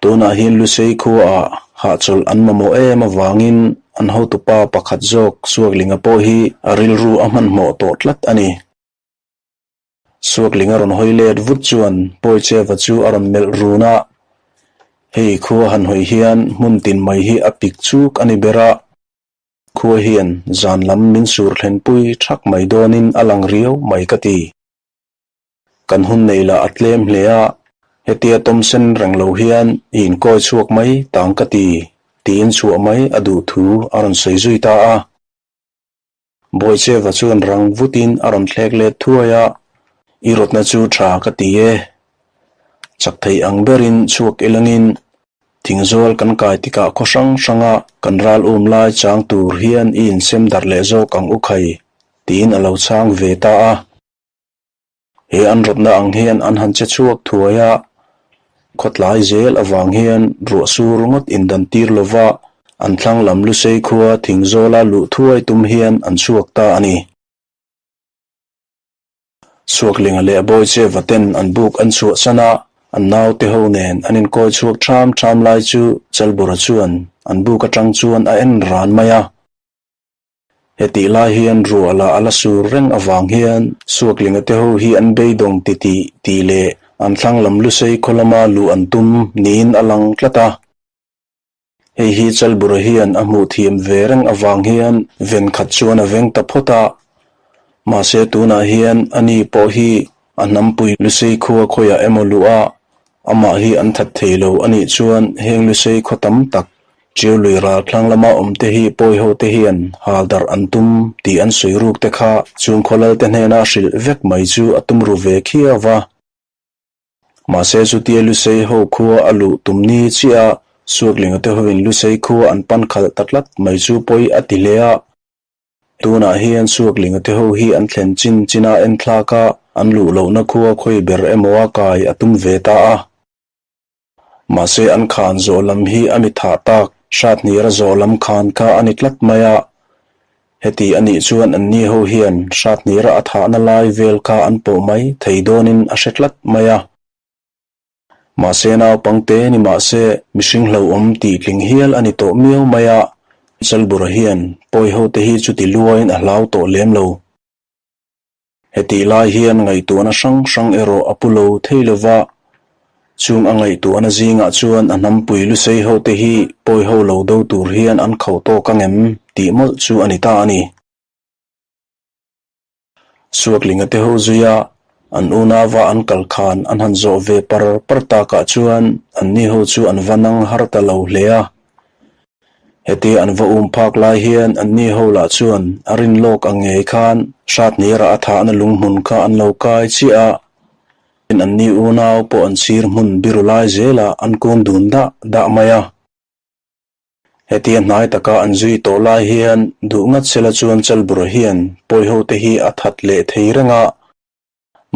tunah hian Lusei khuaah hahchawlh an mamawh em avangin an hotupa pakhat zawk Suaklinga pawh hi a rilru a hmanhmawh tawh tlat a ni. Suakling a rawn hawi let vut chuan Pawicheva chu a rawn melh run a, Hei khua han hawi hian hmun tin mai hi a pik chuk a ni ber a, khua hian zan lam min sur thlenpui thak mai dawnin a lang riau mai ka ti. Kan hun nei lah a tlem hle a, hetia tawmsen reng lo hian i inkawi chhuak mai tang ka ti, tiin chhuah mai a duh thu a rawn sawi zui ta a. Bawicheva chuan rang vutin a rawn thlek let thuai a, I rawtna chu tha ka ti e. Chak thei ang berin chhuak ilangin thingzawl kan kai tikah khaw hrang hranga kan ral um lai chang tur hian i insem darh leh zawk ang u khai, tiin a lo chhang ve ta a. He an rawtna ang hian an han che chhuak thuai a, khawtlai zel avang hian ruah sur ngawt indan tir lova an thlang lam Lusei khua Thingzawla luh thuai tum hian an chhuak ta a ni. Suaklinga leh Bawicheva ten an buk an chhuahsan a, an naute ho nen an inkawi chhuak ṭham ṭham lai chu Chalbura chuan an buk aṭang chuan a en ran mai a. Hetih lai hian ruah lah a la sur reng avang hian Suaklinga te ho hi an beidawng ti tih tih leh an thlang lam Lusei khaw lama luh an tum niin a lang tlat a. Hei hi Chalbura hian a hmuh thiam ve reng avang hian ven khat chuan a veng ta phawt a. Mahse tunah hian ani pawh hi a hnampui Lusei khua khawiah emaw luh a, amah hi an that thei lo a nih chuan heng Lusei khaw tam tak Ṭiau lui ral thlang lama awmte hi pawiho te hian hal darh an tum tih an sawi ruk te kha chung khawlal te hnena hrilh vek mai chu a tum ru ve khiau va. Mahse chutia Lusei ho khua a luh tum ni chiah a, Suaklinga te hoin Lusei khua an pan khalh ta tlat mai chu pawi a ti hle a. Tunah hian Suaklinga te ho hi an thlen chin china enthlak a, an luh lohna khua khawi ber emaw a kai a tum ve ta a. Mahse an khan zawh lam hi a mi thah tak, Hrathnira zawh lam khan kha a ni tlat mai a. Heti a nih chuan anni ho hian Hrathnira a thahna lai vel kha an pawh mai thei dawnin a hre tlat mai a. Mahse naupangte ni mahse mihring hlauhawm tih tling hial a ni tawh miau mai a, Chalbura hian pawi hote hi chuti luain a hlau tawh lem lo. Hetih lai hian ngaihtuahna hrang hrang erawh a pu lo thei lo va, chung a ngaihtuahna zingah chuan a hnampui lusei hote hi pawi ho lo do tur hian an khauh tawk ang em tih mawlh chu a ni ta a ni. Suaklinga te ho zuia an unauva an kal khan an han zawh ve par par takah chuan anni ho chu an va nang har ta lo hle a. Heti an va um phak lai hian anni ho lah chuan a rin lawk ang ngei khan Hratnira a thahna lunghmun kha an lo kai chiah a, anni unau pawh an sir hmun biru lai zelah an kun dun dah dah mai a. Hetia hnai taka an zui tawh lai hian duh ngat sela chuan Chalbura hian pawiho te hi a that leh thei reng a,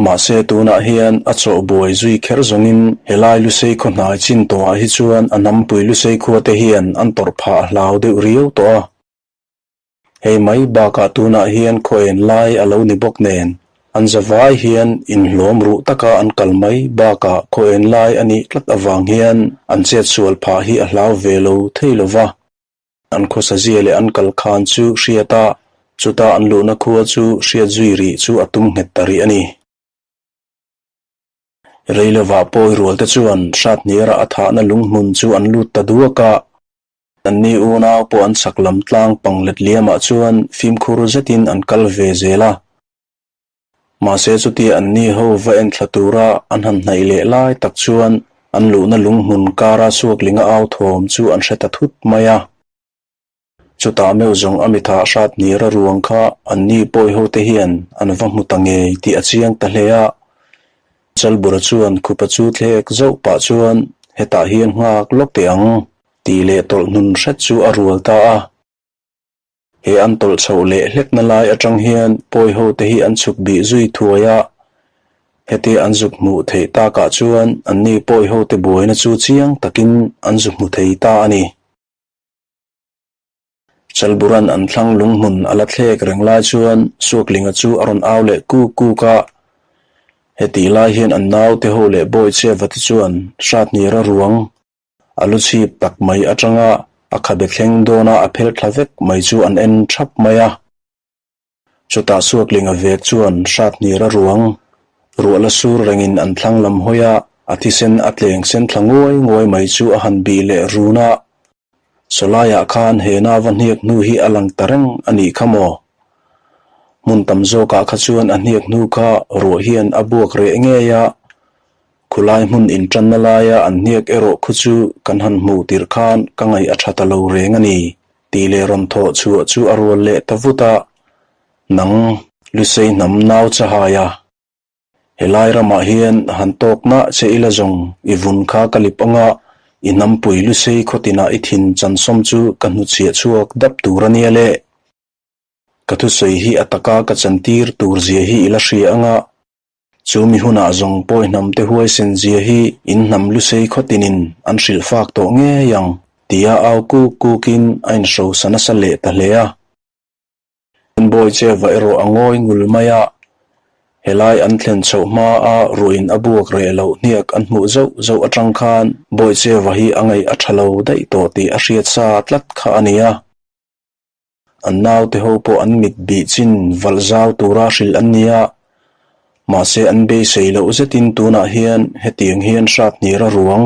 Mahse tunah hian a chawh buai zui kher zawngin helai Lusei khaw hnai chin tawhah hi chuan a hnampui Lusei khua te hian an tawrh phah a hlau deuh riau tawh a. Hei mai bakah tunah hian khaw en lai a lo ni bawk nen an zavai hian inhlawm ruh taka an kal mai bakah khaw en lai a nih tlat avang hian an chetsual phah hi a hlau ve lo thei lo va. An khawsazia leh an kal khan chu hriat a, chuta an luhna khua chu hriat zui rih chu a tum nghet ta rih a ni. Reilovah pawi rualte chuan Hrathnira a thahna lunghmun chu an lut ta duak a, anni unau pawh an chak lam tlang pang let liamah chuan fimkhur zetin an kal ve zel a. Mahse chutia anni ho va enthla tura an han hnaih leh lai tak chuan an luhna lunghmun kara Suaklinga au thawm chu an hre ta thut mai a. Chutah meuh zawng a mitha hrat nira ruang kha anni pawi ho te hian an va hmu ta ngei tih a chiang ta hle a. Chalbura chuan khupa chu thlek zauh pah chuan hetah hian nghak lawk teh ang tih leh tawlh hnun hret chu a rual ta a. He an tawlh chhoh leh hlekna lai atang hian pawi ho te hi an chhuk bih zui thuai a, hetia an zuk hmuh theih takah chuan anni pawi ho te buaina chu chiang takin an zu hmu thei ta a ni. Chalburan an thlang lunghmun a la thlek reng lai chuan Suaklinga chu a rawn au leh kuk kuk a. Hetih lai hian an naute ho leh Bawicheva te chuan Hrathnira ruang a lu chhip tak mai atanga a khabe thleng dawna a phel thla vek mai chu an en thap mai a. Chutah Suaklinga vek chuan Hrathnira ruang ruah la sur rengin an thlang lam hawi a, a thisen a tleng sen thla nguai nguai mai chu a han bih leh run a. Sawlaiah khan he nava hniak hnu hi a lang ta reng a nih kha maw? Hmun tam zawkah kha chuan a hniak hnu kha ruah hian a buak reh ngei a, khulai hmun intanna laia an hniak erawh khu chu kan han hmuh tirh khan ka ngaih a tha ta lo reng a ni tih leh rawn thawh chhuah chu a rual leh ta vut a, Nang Lusei hnam nau chahaia Helai ramah hian han tawk nah che ila zawng i vun kha ka lip anga i hnampui lusei khawtinah i thin chansawm chu ka hnuchhiah chhuak dap tur a nia le. Ka thusawi hi a taka ka chantir tur zia hi i la hria anga chu mi hunah zawng pawi hnamte huaisen zia hi in hnam lusei khawtinin an hrilh fak tawh ngei ang tia au kuk kukin a inhrosa nasa leh ta hle a. Bawi Cheva erawh a ngawi ngul mai a, helai an thlen chhoh hma a ruahin a buak reh loh hniak an hmuh zauh zauh atang khan Bawi Cheva hi a ngaih a tha lo daih tawh tih a hriat sa tlat kha a ni a. An naute ho pawh an mit bih chin valh zau tura hrilh an ni a, mahse an beisei loh zetin tunah hian hetiang hian hrat hnira ruang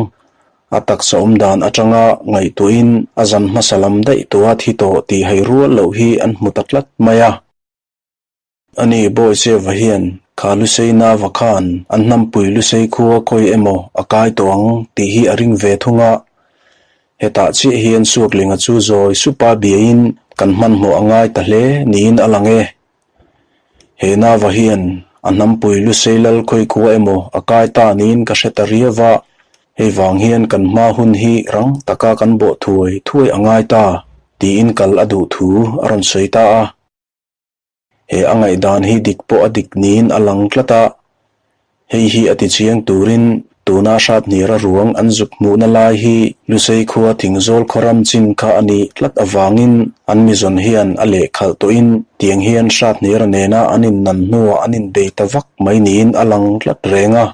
A taksa awm dan atanga ngaihtuahin a zan hmasa lam daih tawha thi tawh tih hai rual loh hi an hmu ta tlat mai a. Ani Bawicheva hian kha Lusei Nava khan an hnampui Lusei khua khawi emaw a kai tawh ang tih hi a ring ve thung a. Hetah chiah hian Suaklinga chu zawi supa biain kan hmanhmawh a ngai ta hle niin a lang e. He Nava hian a hnampui Lusei lal khawi khua emaw a kai ta niin ka hre ta riau a, hei vang hian kan hma hun hi rang taka kan bawh thuai thuai a ngai ta tiin kal a duh thu a rawn sawi ta a. He a ngaihdan hi dik pawh a dik niin a lang tlat a, Hei hi a tichiang turin tuna Hrathnira ruang an zuk hmuhna lai hi Lusei khua Thingzawl khaw ram chin kha a nih tlat avangin an mizawn hian a lehkhalh tawhin tiang hian Hrathnira nena an innan hnuah an inbei ta vak mai niin a lang tlat reng a.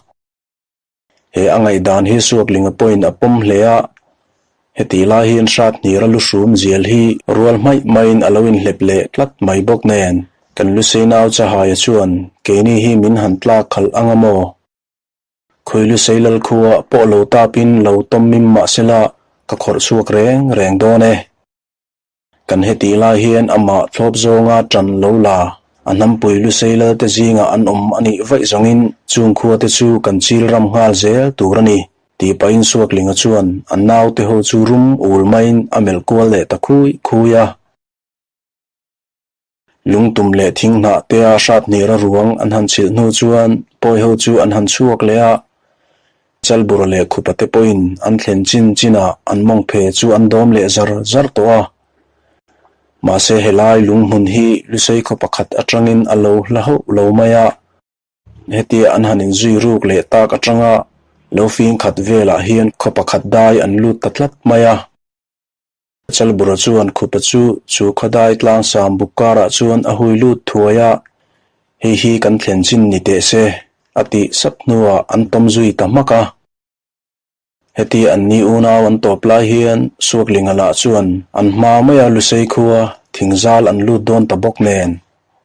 He a ngaihdan hi Suaklinga pawhin a pawm hle a, Heti lai hian Hrathnira lu hrum zial hi rual hmaih maiin a lo inhlep leh tlat mai bawk nen, kan Lusei nau Chahaia chuan keini hi min han tlak khalh anga maw? Khawi Lusei Lalkhua pawh lo tapin lo tawm mim mah sela ka khawrh chhuak reng reng dawn e. Kan hetih lai hian amah thlawp zawnga ṭan lo la, a hnampui Lusei Lalte zingah an awm a nih vaih zawngin chung khuate chu kan chil ram nghal zel tur a ni, tih pahin Suaklinga chuan a naute ho chu rum ul maiin a melh kual leh ta khui khui a. Lungtum leh thing hnah tea Hrathnira ruang an han chhilh hnu chuan pawi ho chu an han chhuak leh a, Chalbura leh Khupa te pawhin an thlen chin chinah an mawng phe chu an dawm leh zar zar tawh a. Mahse helai lunghmun hi Lusei khaw pakhat atangin a lo hla hauh lo mai a, hetia an han inzui ruk leh tak atanga lo fing khat velah hian khaw pakhat dai an lut ta tlat mai a. Chalbura chuan Khupa chu chu khawdai tlangsam buk karah chuan a hui lut thuai a, Hei hi kan thlen chin ni teh se, a tih sap hnuah an tawm zui ta hmak a. Heti an ni unau an tawp lai hian Suaklinga lah chuan an hma maia Lusei khua thingzal an lut dawn ta bawk nen,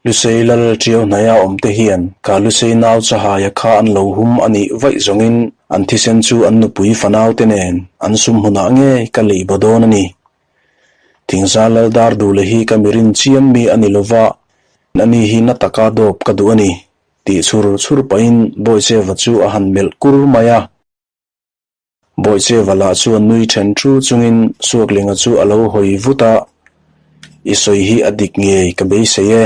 Lusei lal ṭiau hnaia awmte hian ka Lusei nau Chahaia kha an lo hum a nih vaih zawngin an thisen chu an nupui fanaute nen an sum hmunah ngei ka lei baw dawn a ni. Thingzal lal dar duhle hi ka mirin chiam mi a ni lova, ani hi na taka dawp ka duh a ni, tih chhur chhur pahin Bawicheva chu a han melh kur mai a. Bawicheva lah chuan nui then thu chungin Suaklinga chu a lo hawi vut a, I sawi hi a dik ngei ka beisei e.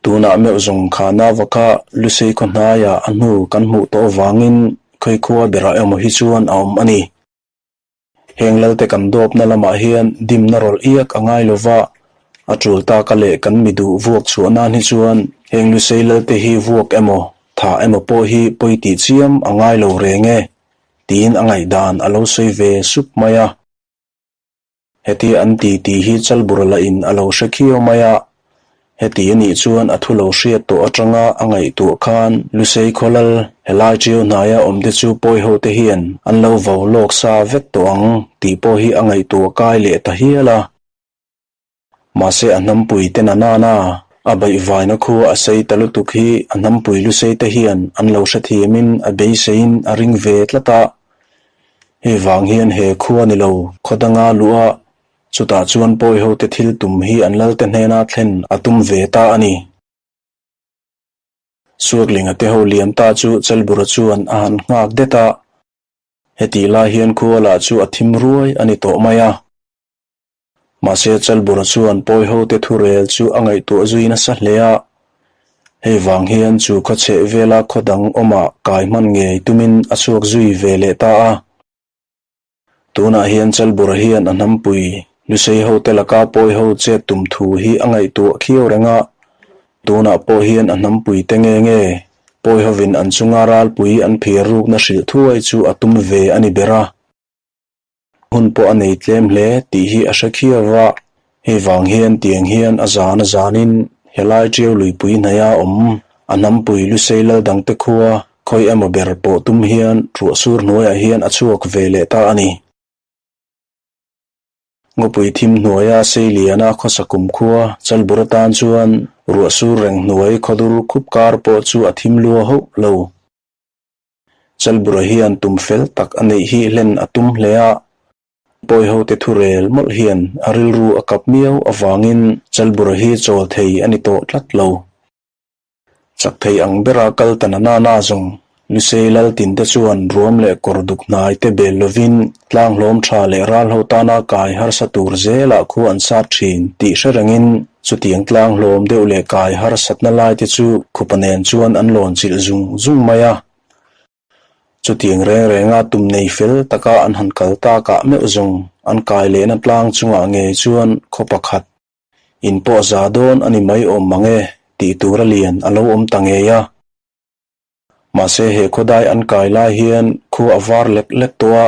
Tunah meuh zawng kha nava kha Lusei khaw hnaiah a hnu kan hmuh tawh avangin khawikhua berah emaw hi chuan a awm a ni. Heng lalte kan dawpna lamah hian dimna rawlh iak a ngai lova, a tul taka leh kan mi duh vuak chhuah nan hi chuan heng Lusei lalte hi vuak emaw, thah emaw pawh hi pawi tih chiam a ngai lo reng e, tiin a ngaihdan a lo sawi ve sup mai a. Heti an ti tih hi Chalbura lahin a lo hre khiau mai a, heti a nih chuan a thu lo hriat tawh atanga a ngaihtuah khan Lusei khawlal helai ṭiau hnaia awmte chu pawiho te hian an lo vo lawk sa vek tawh ang tih pawh hi a ngaihtuah kai leh ta hial a. Mahse a hnampui te na nana a baihvaina khua a sei ta lutuk hi a hnampui Lusei te hian an lo hrethiamin a beiseiin a ring ve tlat a. Hei vang hian he khua ni lo khaw danga luh a, chutah chuan pawihote thil tum hi an lalte hnena thlen a tum ve ta a ni. Suaklinga te ho liam ta chu Chelbura chuan a han nghak det a, hetih lai hian khua lah chu a thim ruai a ni tawh mai a. Mahse, Chalbura chuan pawihote thurel chu a ngaihtuah zui nasa hle a, hei vang hian chu khaw chheh vela khaw dang awmah kai hman ngei tumin a chhuak zui ve leh ta a. Tunah hian Chalbura hian a hnampui Lusei hote laka pawiho chet tum thu hi a ngaihtuah khiau reng a, tunah pawh hian a hnampui te nge nge pawihovin an chunga ralpui an phiar rukna hrilh thuai chu a tum ve a ni ber a. Hun pawh a nei tlem hle tih hi a hre khiau va, hei vang hian tiang hian a zan a zanin helai ṭiau luipui hnaia awm a hnampui Lusei lal dangte khua khawi emaw ber pawh tum hian ruahsur hnuaiah hian a chhuak ve leh ta a ni. Ngawpui thim hnuaia Seiliana khawsa kumkhua Chalbur atan chuan ruahsur reng hnuai khawdur khup kar pawh chu a thim lua hauh lo. Chalbura hian tum fel tak a neih hi hlen a tum hle a, Pawihote thurel mawlh hian a rilru a kap miau avangin Chalbura hi chawl thei a ni tawh tlat lo. Chak thei ang bera kal ta na na zawng Lusei Laltinte chuan ruam leh kawr duk hnai te bel lovin tlang hlawm tha leh ral ho tana kai harsa tur zelah khu an sat thin tih hre rengin chutiang tlang hlawm deuh leh kai harsatna lai te chu khupa nen chuan an lawn chilh zung zung mai a. Chutiang reng renga tum nei fel taka an han kal takah meuh zawng an kai lehna tlang chungah ngei chuan khaw pakhat in pawh za dawn a ni mai awm mang e tih tura lian a lo awm ta ngei a. Mahse he khawdai an kai lai hian khua a var lek lek tawh a,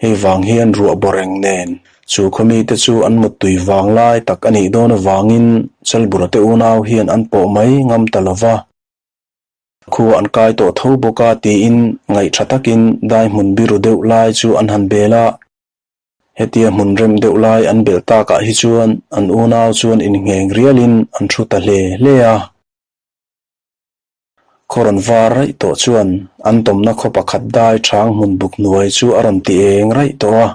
hei vang hian ruah bawr reng nen chu khaw mite chu an muttui vang lai tak a nih dawn avangin Chalbura te unau hian an pawh mai ngam ta lo va. Khua an kai tawh tho bawk a tiin ngaih tha takin dai hmun biru deuh lai chu an han bel a. Hetia hmun rem deuh lai an belh takah hi chuan an unau chuan inngheng rialin an thu ta hle hle a. Khaw rawn var raih tawh chuan an tawmna khaw pakhat dai chang hmun buk hnuai chu a rawn ti eng raih tawh a.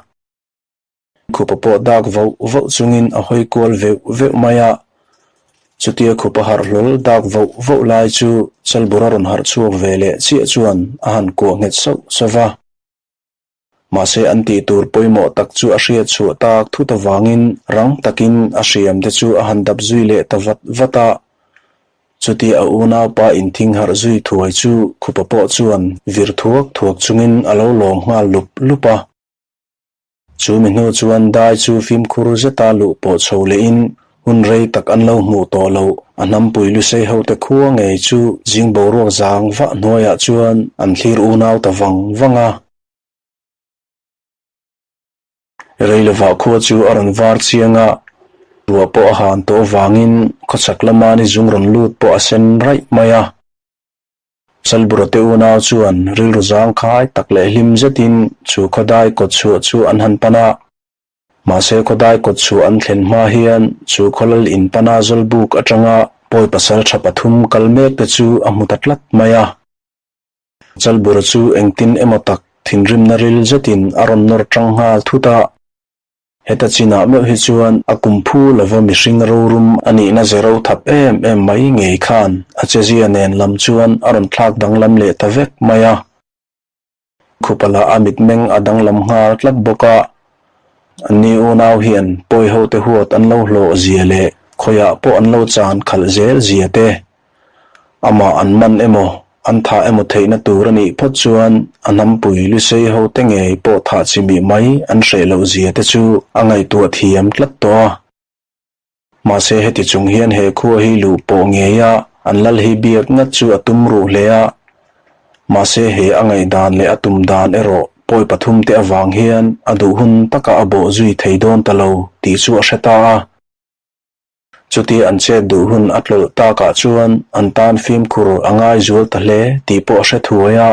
Khupa pawh dak voh voh chungin a hawi kual veuh veuh mai a. Chutia khupa harh hlawl dak voh voh lai chu Chalbura rawn harh chhuak ve leh chiah chuan a han kuah nghet sauh sauh va. Mahse an tih tur pawimawh tak chu a hriat chhuah tak thut avangin rang takin a hriam te chu a han dap zui leh ta vat vat a. Chutia a unaupa inthing harh zui thuai chu khupa pawh chuan vir thuak thuak chungin a lo lawm nghal lup lup a. Chu mi hnu chuan dai chu fimkhur zeta luh pawh chho lehin hun rei tak an lo hmuh tawh loh a hnampui lusei hote khua ngei chu zing boruak zang vah hnuaiah chuan an thlir unau ta vang vang a. Rei lovah khua chu a rawn var chiang a, ruah pawh a han tawh avangin khawchhak lama ni zung rawn lut pawh a sen raih mai a. Chalbura te unau chuan rilru zangkhai tak leh hlim zetin chu khawdai kawtchhuah chu an han pan a. Mahse khawdai kawtchhuah an thlen hma hian chu khawlal in pana Zawlbuk atanga pawi pasal tha pathum kal mek te chu a hmu ta tlat mai a. Chalbura chu engtin emaw tak thinrimna ril zetin a rawn nawr tang nghal thut a. Heta chinah meuh hi chuan a kum phu lova mihring rorum a nihna ze ro thap em em mai ngei khan a chezia nen lam chuan a rawn thlak danglam leh ta vek mai a. Khupa lah a mitmeng a danglam nghal tlat bawk a. Anni unau hian pawihote huat an lo hlawh zia leh. khawiah pawh an lo chan khalh zel zia te, amah an man emaw an thah emaw theihna tur a nih phawt chuan a hnampui Lusei ho te ngei pawh thah chimih mai an hreh loh zia te chu a ngaihtuah thiam tlat tawh a. Mahse heti chung hian he khua hi luh pawh ngei a, an lal hi biak ngat chu a tum ruh hle a. Mahse he a ngaihdan leh a tum dan erawh pawi pathum te avang hian a duh hun taka a bawh zui thei dawn ta lo tih chu a hre ta a. Chutia an chet duh hun a tlawlh takah chuan an tan fimkhur a ngai zual ta hle tih pawh a hre thuai a.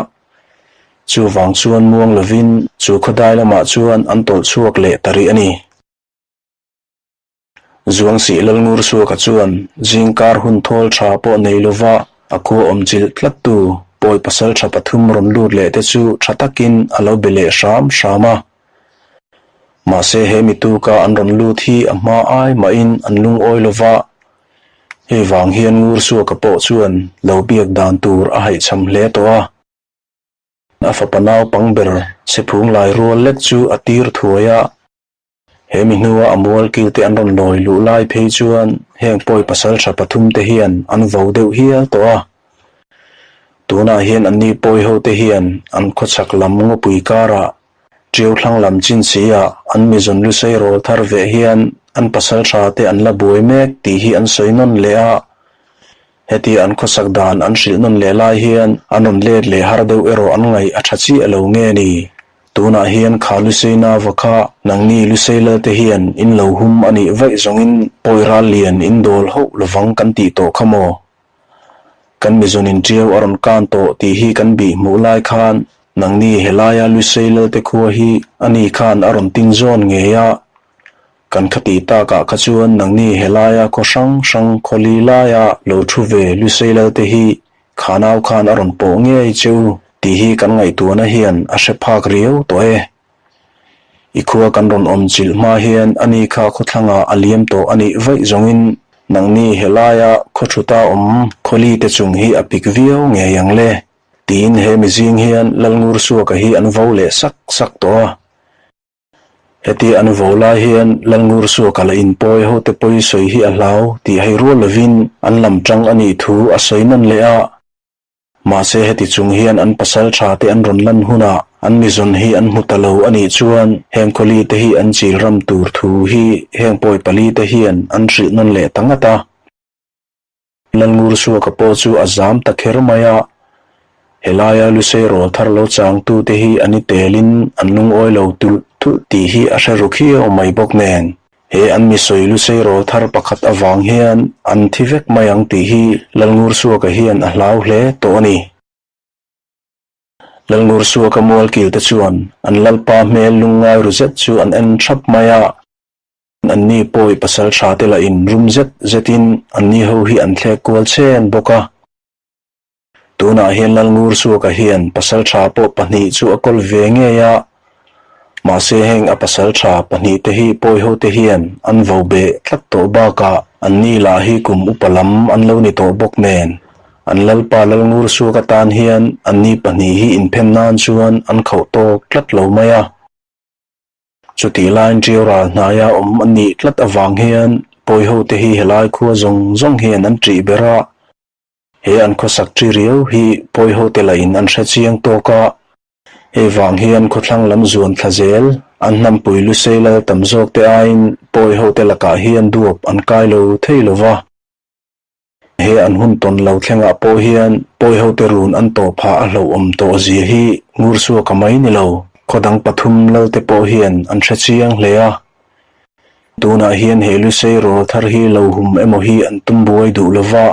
Chuvang chuan muang lovin chu khawdai lamah chuan an tawlh chhuak leh ta rih a ni. Zuangsih Lalngursuaka chuan zingkar hun thawl tha pawh nei lova a khua awm chilh tlattu pawi pasal tha pathum rawn lut leh te chu tha takin a lo be leh hram hram a. Mahse he mi tuka an rawn lut hi a hma ai mahin an lungawi lova, hei vang hian Ngursuaka pawh chuan lo biak dan tur a haihchham hle tawh a. A fapa naupang ber Sephung lai rual lek chu a tir thuai a. He mi hnua a mual kil te an rawn lawi luh lai phei chuan heng pawi pasal tha pathum te hian an vo deuh hial tawh a. Tunah hian anni pawi ho te hian an khawchhak lam ngawpui karah ṭiau thlang lam chin si ah an mizawn lusei rawl thar veh hian an pasal tha te an la buai mek tih hi an sawi nawn leh a. Heti an khawsak dan an hrilh nawn leh lai hian an rawn let leh har deuh erawh an ngaih a tha chiah lo nge ni? Tunah hian kha Lusei nava kha nangni Lusei lalte hian in lo hum a nih vaih zawngin pawi ral lian in dawl hauh lovang kan tih tawh kha maw? Kan mizawn in ṭiau a rawn kan tawh tih hi kan bih hmuh lai khan nangni helaia Lusei lalte khua hi ani khan a rawn tin zawn ngei a, Kan khatih takah kha chuan nangni helaia khaw hrang hrang khawli laia lo thu ve Lusei Lalte hi kha nau khan a rawn pawh ngei che u tih hi kan ngaihtuahna hian a hre phak riau tawh e. I khua kan rawn awm chilh hma hian ani kha khawthlangah a liam tawh a nih vaih zawngin nangni helaia khaw thuta awm khawli te chung hi a pik viau ngei ang le tiin he mizing hian Lalngursuaka hi an vo leh sak sak tawh a. Heti an vo lai hian Lalngursuaka la inpawi hote pawi sawi hi a hlau tih hei rual lovin an lam tang a nih thu a sawi nawn leh a. Mahse heti chung hian an pasal tha te an rawn lan hunah an mizawn hi an hmu ta lo a nih chuan heng khawli te hi an chil ram tur thu hi heng pawi pali te hian an hrilh nawn leh ta ngat a. Lalngursuaka pawh chu a zam ta kher mai a, helaia Lusei rawl thar lo changtute hi an i telin an lungawi lo tulh tulh tih hi a hre ru khiau mai bawk nen, he an mi sawi Lusei rawl thar pakhat avang hian an thi vek mai ang tih hi Lalngursuaka hian a hlau hle tawh a ni. Lalngursuaka mualkilte chuan an lalpa hmel lungngai ru zet chu an en thap mai a. Anni pawi pasal tha te lah in rum zet zet in anni ho hi an thlek kual chen bawk a. Tunah hian Lalngursuaka hian pasal tha pawh pahnih chu a kawl ve ngei a, mahse heng a pasal tha pahnih te hi pawi ho te hian an vo beh tlat tawh bakah anni lah hi kum upa lam an lo ni tawh bawk nen an Lalpa Lalngursuaka tan hian anni pahnih hi inphen nan chuan an khauh tawk tlat lo mai a. Chutih laiin ṭiau ral hnaia awm a nih tlat avang hian pawihote hi helai khua zawng zawng hian an ṭih ber a, he an khawsak ṭi riau hi pawihote lahin an hre chiang tawk a, hei vang hian khawthlang lam zuan thla zel an hnampui Lusei lal tam zawkte aiin pawihote lakah hian duap an kai lo thei lo va. He an hun tawn lo thlengah pawh hian pawihote run an tawh phah a hlauhawm tawh zia hi Ngursuaka mai ni lo, khaw dang pathum lalte pawh hian an hre chiang hle a. Tunah hian he Lusei rawl thar hi lo hum emaw hi an tum buai duh lo va,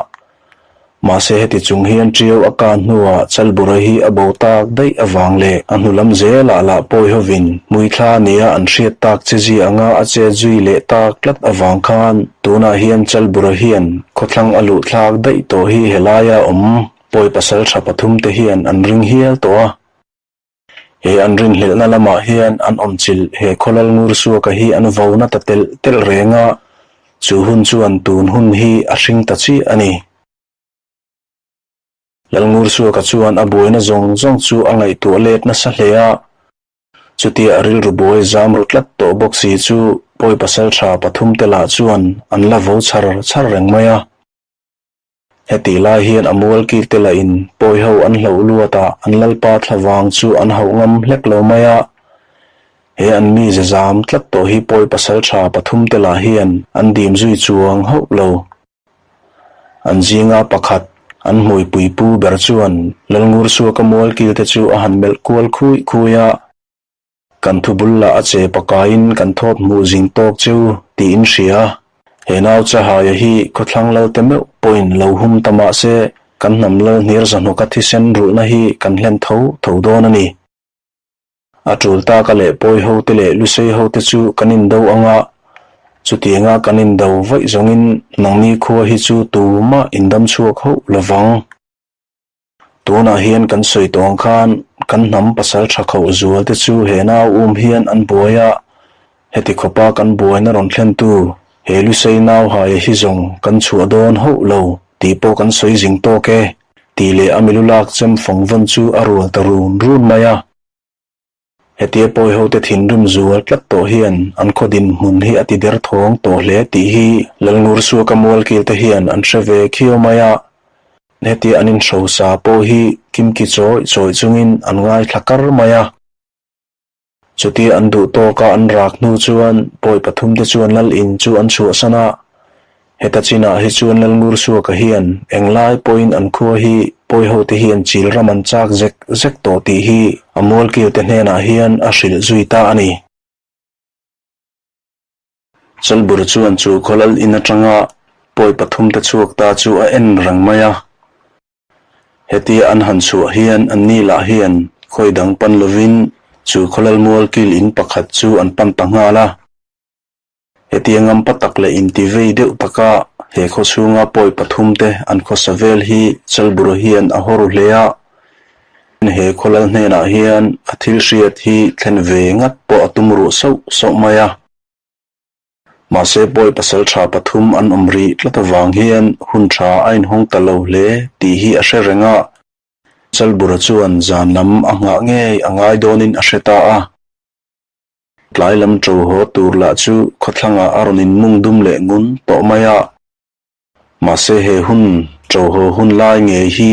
mahse heti chung hian ṭiau a kah hnuah Chalbura hi a bo tak daih avang leh a hnu lam zelah lah pawi hovin hmuithla nia an hriat tak che zia anga a chet zui leh tak tlat avang khan Tunah hian Chalbura hian khawthlang a luh thlak daih tawh hi helaia awm pawi pasal tha pathum te hian an ring hial tawh a. He an rinhlelhna lamah hian an awmchilh he khawlal Ngursuaka hi an vo na ta telh telh reng a, chu hun chuan tun hun hi a hring ta chiah a ni. Lalngursuaka chuan a buaina zawng zawng chu a ngaihtuah let nasa hle a. Chutia a rilru buai zam ru tlat tawh bawk si chu pawi pasaltha pathumte lah chuan an la vo char char reng mai a. Hetih lai hian a mual kilte lahin pawi ho an hloh luat a, an lalpa thla vang chu an hauh ngam hlek lo mai a. He an mize zam tlat tawh hi pawi pasaltha pathumte lah hian an dim zui chuang hauh lo. An zinga pakhat, an hmuipui pu ber chuan Lalngursuaka mualkilte chu a han melh kual khui khui a, Kan thu bul lah a che pakaiin kan thawt hmuh zing tawk cheu tiin hria. He nau Chahaia hi khawthlang lalte meuh pawhin lo hum ta mah se, kan hnam lal hniar zahnawka thisen rulhna hi kan hlen tho tho dawn a ni. A tul taka leh pawi ho te leh lusei ho te chu kan indo ang a, chutianga kan indo vaih zawngin nangni khua hi chu tumah indam chhuak hauh lo vang. Tunah hian kan sawi tawh ang khan kan hnam pasal tha khauh zual te chu he nau um hian an buai a, heti khawpa kan buaina rawn thlentu he lusei nau haia hi zawng kan chhuah dawn hauh lo tih pawh kan sawi zing tawk e tih leh a milu lak chem fawng vawn chu a rual ta run run mai a. Hetia pawi hote thinrim zual tlat tawh hian an khaw dinhmun hi a ti derthawng tawh hle tih hi Lalngursuaka mualkilte hian an hre ve khiau mai a, hetia an inhrosa pawh hi kimki chawih chawih chungin an ngaithla kar mai a. Chutia an duh tawka an rak hnu chuan pawi pathumte chuan Lal in chu an chhuahsan a, Heta chinah hi chuan Lalngursuaka hian englai pawhin an khua hi pawihote hian chil ram an chak zek zek tawh tih hi a mualkilte hnenah hian a hrilh zui ta a ni. Chalbur chuan chu khawlal in atanga pawi pathumte chhuak ta chu a en reng mai a. Hetia an han chhuah hian anni lah hian khawi dang pan lovin chu khawlal mualkil in pakhat chu an pan ta nghal a. Hetiang ngampa tak leh intivei deuh taka he khaw chhunga pawi pathumte an khawsa vel hi Chalbura hian a haw ru hle a. He khaw lal hnenah hian a thil hriat hi thlen ve ngat pawh a tum ruh sauh sauh mai a. Mahse pawi pasal tha pathum an awm rih tlat avang hian hun tha a inhawng ta lo hle tih hi a hre reng a. Chalbura chuan zan lam a nghah ngei a ngai dawnin a hre ta a. Tlai lam ṭo haw tur lah chu khawthlangah a rawn inmung dum leh ngun tawh mai a. Mahse he hun ṭo haw hun lai ngei hi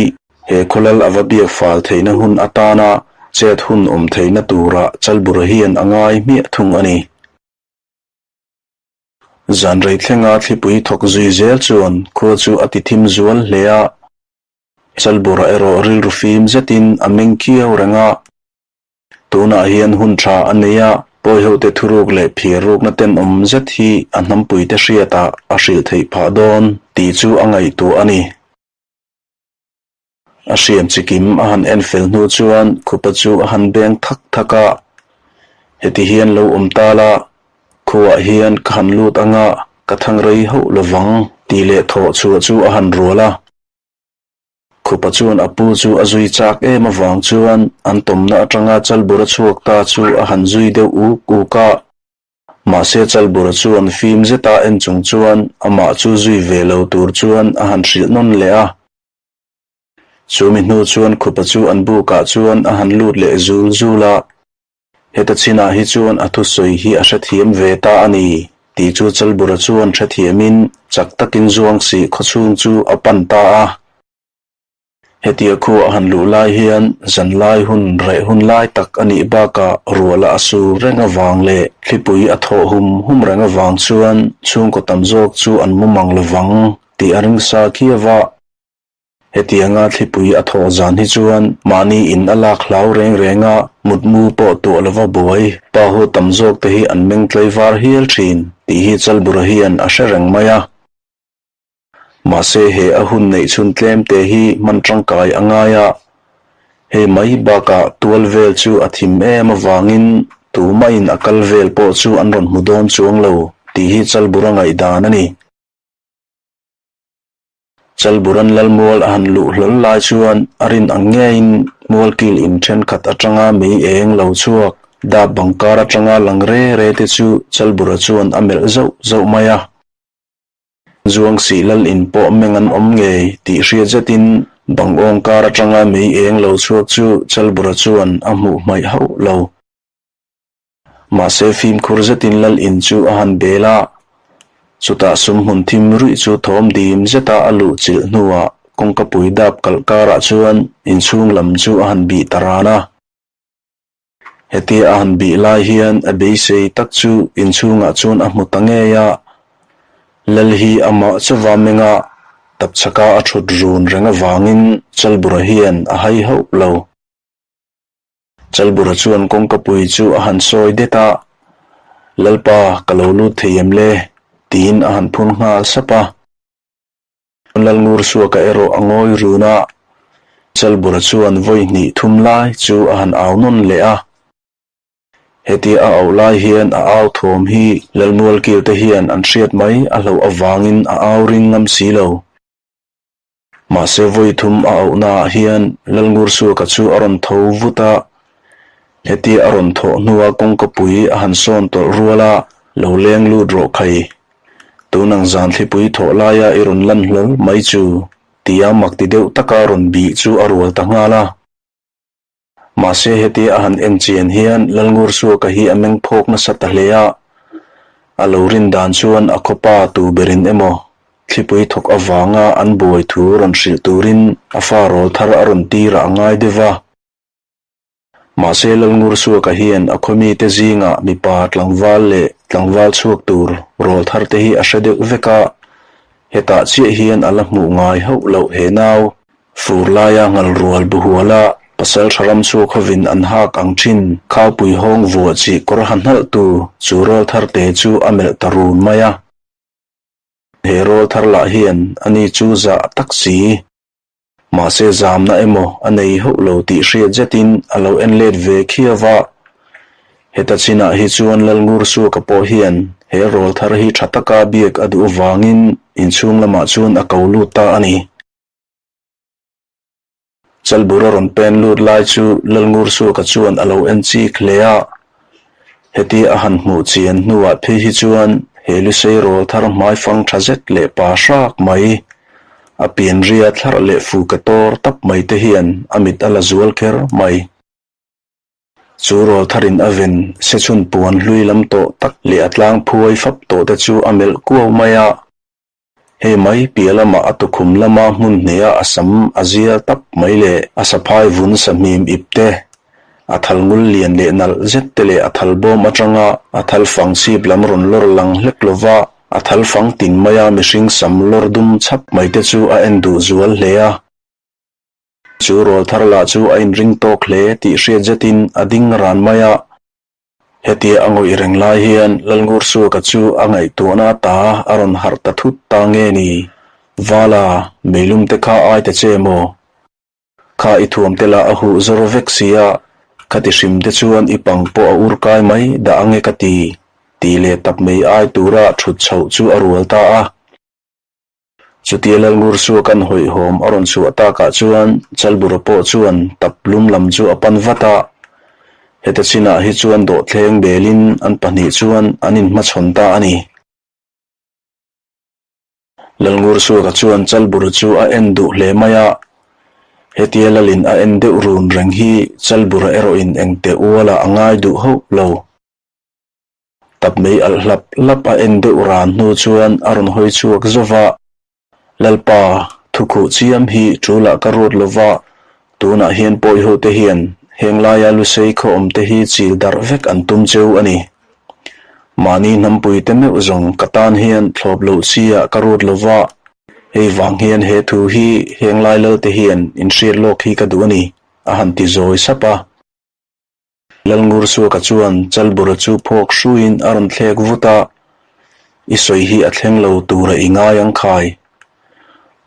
he khawlal a va biak fal theihna hun atana chet hun awm theihna turah Chalbura hian a ngai hmiah thung a ni. Zan rei thlenga thlipui thawk zui zel chuan khua chu a ti thim zual hle a. Chalbura erawh rilru fim zetin a meng kiau reng a. Tunah hian hun tha a nei a, pawihote thuruk leh phirrukna tenawm zet hi a hnampuite hriatah a hrilh theih phah dawn tih chu a ngaihtuah a ni. A hriam chikim a han en fel hnu chuan khupa chu a han beng thak thak a, Heti hian lo awm ta la, khuaah hian ka han lut anga ka thang rei hauh lovang tih leh thawh chhuah chu a han rual a. Khupa chuan a pu chu a zui chak em avang chuan an tawmna atanga Chalbura chhuak ta chu a han zui deuh uk uk a. Mahse Chalbura chuan fim zeta en chung chuan amah chu zui ve lo tur chuan a han hrilh nawn leh a. Chumi hnu chuan Khupa chu an bukah chuan a han lut leh zul zul a. Heta chinah hi chuan a thusawi hi a hrethiam ve ta a ni tih chu Chalbura chuan hrethiamin chak takin Zuangsih khawchhung chu a pan ta a. Hetia khu a han luh lai hian zanlai hun reh hun lai tak a nih bakah ruahla a sur reng avang leh thlipui a thawh hum hum reng avang chuan chhungkaw tam zawk chu an mu mang lovang tih a ringsa khiau a. Hetianga thlipui a thawh zan hi chuan mahni in a lak hlau reng reng a, mutmu pawh tuah lova buai pa hu tam zawk te hi an meng tlei var hial thin tih hi Chalbura hian a hre reng mai a. Mahse he a hun neih chhun tlem te hi hman tangkai a ngai a, hei mai bakah tual vel chu a thim em avangin tumahin a kal vel pawh chu an rawn hmu dawn chuang lo tih hi Chalbura ngaihdan a ni. Chalburan Lalmual a han luh hlawl lai chuan a rin ang ngeiin mualkil in thenkhat atanga mei eng lo chhuak dap bang kar atanga lang re re te chu Chalbura chuan a melh zauh zauh mai a. Zuangsih lal in pawh meng an awm ngei tih hriat zetin bang awng kar atanga mei eng lo chhuak chu Chalbura chuan a hmuh hmaih hauh lo. Mahse fimkhur zetin lal in chu a han bel a, chutah sumhmun thim ruih chu thawm dim zeta a luh chilh hnuah kawngkapui dap kalh karah chuan inchhung lam chu a han bih ta ran a. Hetia a han bih lai hian a beisei tak chu inchhungah chuan a hmu ta ngei a, Lal hi amah chauva menga tapchhaka a thut run reng avangin Chalbura hian a hai hauh lo. Chalbura chuan kawngkapui chu a han sawi det a, Lalpa, ka lo lut thei em le? tiin a han phun nghal sap a. Lalngursuaka erawh a ngawi run a, Chalbura chuan vawi hnih thum lai chu a han au nawn leh a. Hetia a auh lai hian a au thawm hi Lalmualkil te hian an hriat mai a hlauh avangin a au ring ngam si lo. Mahse vawi thum a auhnaah hian Lalngursuaka chu a rawn tho vut a, hetia a rawn thawh hnua kawngkapui a han sawn tawlh rual a, lo leng lut rawh khai. Tun ang zan thlipui thawh laia i rawn lan hlawl mai chu, tia makti deuh taka rawn bih chu a rual ta nghal a. Mahse hetia a han en chian hian Lalngursuaka hi a meng phawk nasa ta hle a, a lo rin dan chuan a khawpa tu berin emaw thlipui thawk avanga an buai thu rawn hrilh turin a fa rawl thar a rawn tir ah a ngai deuh va. Mahse Lalngursuaka hian a khawmite zingah mipa tlangval leh tlangval chhuak tur rawl thar te hi a hre deuh vek a, hetah chiah hian a la hmuh ngai hauh loh he nau. Fur laia ngal rual buhuala pasal tha ram chhuak hovin an hak ang thin khaupui hawng vuah chi kawr ha hnalh tu chu rawl thar te chu a melh ta run mai a. He rawl thar lah hian ani chu zah tak si. Mahse zamna emaw a nei hauh lo tih hriat zetin a lo en let ve khiau a. Heta chinah hi chuan Lalngursuaka pawh hian he rawl thar hi tha taka biak a duh avangin inchhung lamah chuan a ko lut ta a ni. Chalbur a rawn pen lut lai chu Lalngursuaka chuan a lo en chik hle a, hetia a han hmuh chian hnuah phei hi chuan he lusei rawl thar hmaifang tha zet leh pa hrak mai, a pianria thlarh leh fuka tawr tap mai te hian a mit a la zual kher mai. Chu rawl tharin a ven sechhun puan hlui lam tawh tak leh a tlang phuai fap tawh te chu a melh kuau mai a. Hei mai piah lamah a tukhum lama hmun hneha a sam a zial tap mai leh a saphai vun sahmim ip te, a thal ngul lian leh nalh zet te leh a thal bawm atanga a thal fang chhip lam rawn lawr lang hlek lova a thal fang tin maia mihring sam lawr dum chhap mai te chu a en duh zual hle a. Chu rawl thar lah chu a inring tawk hle tih hriat zetin a ding ran mai a. Hetia a ngawih reng lai hian Lalngursuaka chu a ngaihtuahna ata a rawn harh ta thut ta nge ni? Vala, meilum te kha ai ta che maw? Kha i thuam te lah a huh zawr vek si a, khati hrim te chuan i pang pawh a ur kai mai dah ange ka ti, tih leh tap mei ai tura thut chhoh chu a rual ta a. Chutia Lalngursuakan hawihhawm a rawn chhuah takah chuan Chalbura pawh chuan tap lum lam chu a pan vat a. Heta chinah hi chuan dawhthleng belin an pahnih chuan an inhmachhawn ta a ni. Lalngursuaka chuan Chalbura chu a en duh hle mai a. Hetia Lalin a en deuh run reng hi Chalbura erawhin engteh ualah a ngai duh hauh lo. Tap mei alh hlap hlap a en deuh ran hnu chuan a rawn hawi chhuak zauh va, Lalpa, thukhuh chiam hi ṭulah ka ruat lo va, tunah hian pawihote hian heng laia lusei khaw awmte hi chil darh vek an tum cheu a ni. Mahni hnampuite meuh zawng ka tan hian thlawp loh chi-ah ka ruat lo va, hei vang hian he thu hi heng lai lalte hian inhriat lawk hi ka duh a ni, a han ti zawi sap a. Lalngursuaka chuan Chalbura chu phawk hruiin a rawn thlek vut a, I sawi hi a thleng lo tura i ngai ang khai.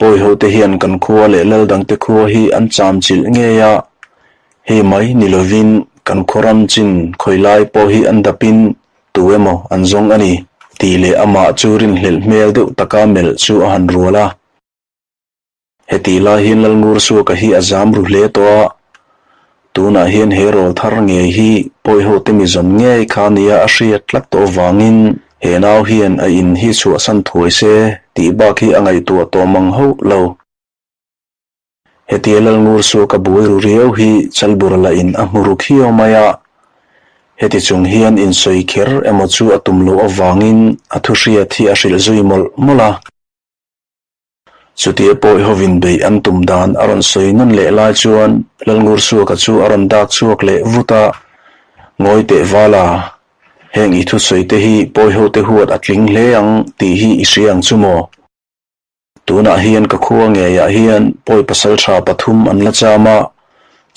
Pawihote hian kan khua leh lal dangte khua hi an cham chilh ngei a, hei mai ni lovin kan khaw ram chin khawi lai pawh hi an dapin tu emaw an zawng a ni, tih leh amah chu rinhlelh hmel deuh taka melh chu a han rual a. Hetih lai hian Lalngursuaka hi a zam ru hle tawh a, tunah hian he rawl thar ngei hi pawihote mi zawn ngei kha nia a hriat tlat tawh avangin he nau hian a in hi chhuahsan thuai se tih bak hi a ngaihtuah tawh mang hauh lo. Hetia Lalngursuaka buai ru riau hi Chalbura lah in a hmu ru khiau mai a. Heti chung hian insawi kher emaw chu a tum loh avangin a thuhriat hi a hrilh zui mawlh mawlh a. Chutia pawi hovin beih an tum dan a rawn sawi nawn leh lai chuan Lalngursuaka chu a rawn dak chhuak leh vut a, Ngawi teh vala, heng i thusawi te hi pawi hote huat a tling hle ang tih hi i hria ang chu maw? Tunah hian ka khua ngeiah hian pawi pasal tha pathum an la cham a,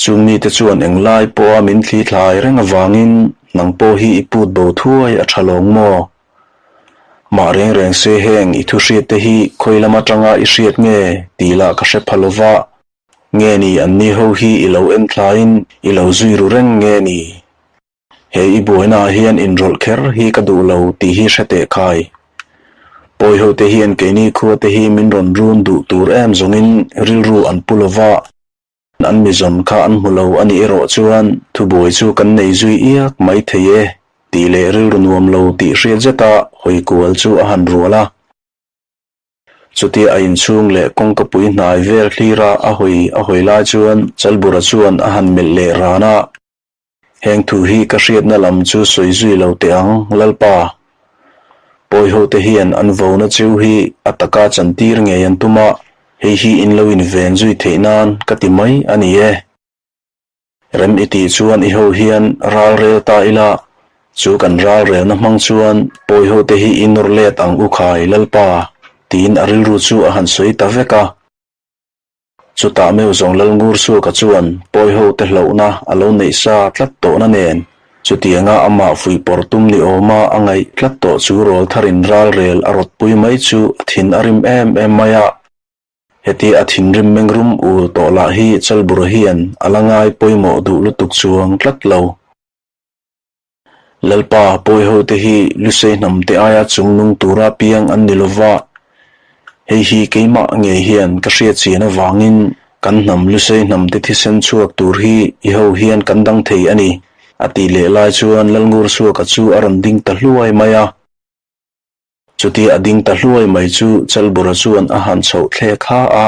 chung mite chuan englai pawha min thli thlai reng avangin nang pawh hi i put bo thuai a tha lawng maw? Mah reng reng se heng i thu hriat te hi khawi lam atanga i hriat nge tih lah ka hre pha lova, nge ni anni ho hi i lo en thlaiin i lo zui ru reng nge ni? He i buainaah hian inrawlh kher hi ka duh lo tih hi hre teh khai. Pawi hote hian keini khuate hi min rawn run duh tur em zawngin rilru an pu lova, an mizawn kha an hmu lo a nih erawh chuan thubuai chu kan nei zui iak mai thei e tih leh rilru nuam lo tih hriat zeta hawi kual chu a han rual a. Chutia a inchhung leh kawngkapui hnai vel thlira a hawi a hawi lai chuan Chalbura chuan a han melh leh ran a. Heng thu hi ka hriatna lam chu sawi zui lo teh ang, Lalpa. Pawi hote hian an vona cheu hi a taka chantir ngei an tum a, hei hi in lo inven zui theih nan ka ti mai a ni e. Rem i tih chuan i ho hian ral rel ta ila, chu kan ral relna hmang chuan pawi hote hi i nawr let ang u khai, Lalpa, tiin a rilru chu a han sawi ta vek a. Chutah meuh zawng Lalngursuaka chuan pawi hote hlauhna a lo neih sa tlat tawhna nen, chutianga amah fuihpawrh tum ni awma a ngaih tlat tawh chu rawl tharin ralrel a rawtpui mai chu a thin a rim em em mai a. Hetia a thinrim mengrum ul tawh lah hi Chalbura hian a la ngai pawimawh duh lutuk chuang tlat lo. Lalpa, pawi hote hi Lusei hnamte aia chungnung tura piang an ni lova, hei hi keimah ngei hian ka hriat chian avangin kan hnam Lusei hnamte thisen chhuak tur hi i ho hian kan dang thei a ni, a tih leh lai chuan Lalngursuaka chu a rawn ding ta hluai mai a. Chutia a ding ta hluai mai chu Chalbura chuan a han chhoh thlek ha a.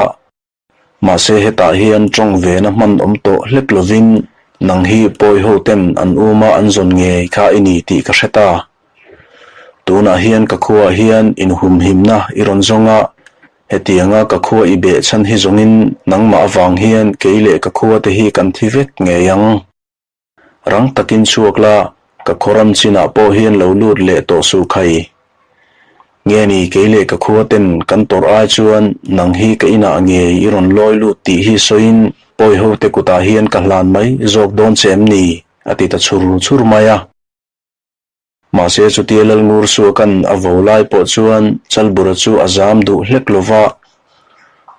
Mahse hetah hian tawng vena hman awm tawh hlek lovin nang hi pawi ho ten an uma an zawn ngei kha i ni tih ka hre ta. Tunah hian ka khuaah hian inhumhimna i rawn zawng a, hetianga ka khua i beh chhan hi zawngin nangmah avang hian kei leh ka khua te hi kan thi vek ngei ang. Rang takin chhuak la, ka khawram chinah pawh hian lo lut leh tawh suh khai. Nge ni kei leh ka khua ten kan tawrh ai chuan nang hi ka inah ngei i rawn lawi lut tih hi sawiin pawi ho te kutah hian ka hlan mai zawk dawn che em ni? a ti ta chhur chhur mai a. Mahse chutia Lalngur Suakan a vo lai pawh chuan Chalbura chu a zam duh hlek lo va,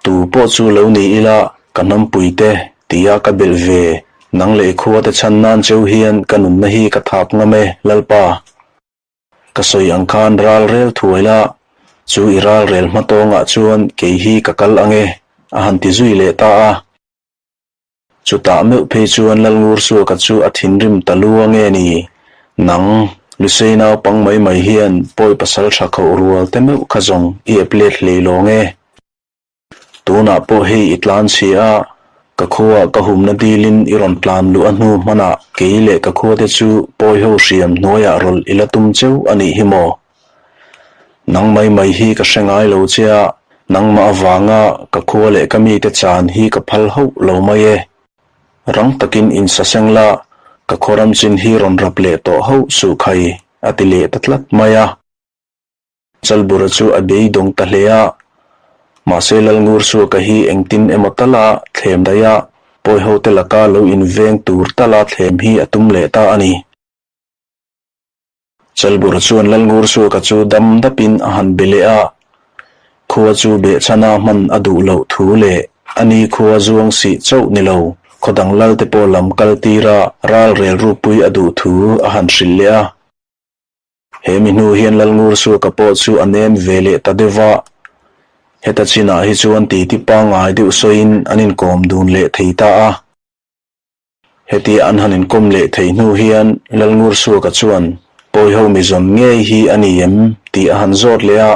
Tu pawh chu lo ni ila ka hnampui te tia ka belh ve, nang leh i khua te chhan nan cheu hian ka nunna hi ka thap ngam e, Lalpa. Ka sawi ang khan ral rel thuai la, chu i ral rel hma tawngah chuan kei hi ka kal ang e, a han ti zui leh ta a. Chutah meuh phei chuan Lalngursuaka chu a thinrim ta lu a nge ni? Nang, Lusei naupang mai mai hian pawi pasal tha khoh rual te meuh kha zawng i ep let hlei lawng e. Tunah pawh hei i tlan chhia a, ka khuaah ka humna dilin i rawn tlan luh a hnu hmanah kei leh ka khua te chu pawi ho hriam hnuaiah rawlh i la tum cheu a nih hi maw? Nang mai mai hi ka hre ngai lo che a, nangmah avanga ka khua leh ka mite chan hi ka phal hauh lo mai e. Rang takin insaseng la, ka khawram chin hi rawn rap leh tawh hauh suh khai, a ti leh ta tlat mai a. Chalbura chu a beidawng ta hle a, mahse Lalngursuaka hi engtin emaw tala thlem daih a, pawi hote laka lo inveng tur tala thlem hi a tum leh ta a ni. Chalbur chuan Lalngursuaka chu dam dapin a han be leh a, khua chu behchhana hman a duh loh thu leh a ni khua zuang sih chauh ni lo, khaw dang lalte pawh lam kal tira ral rel rupui a duh thu a han hrilh leh a. He mi hnu hian Lalngursuaka pawh chu a nem ve leh ta deuh va, heta chinah hi chuan titi pangngai deuh sawiin an inkawm dun leh thei ta a. Heti an han inkawm leh theih hnu hian Lalngursuaka chuan pawi ho mi zawn ngei hi a ni em tih a han zawt leh a,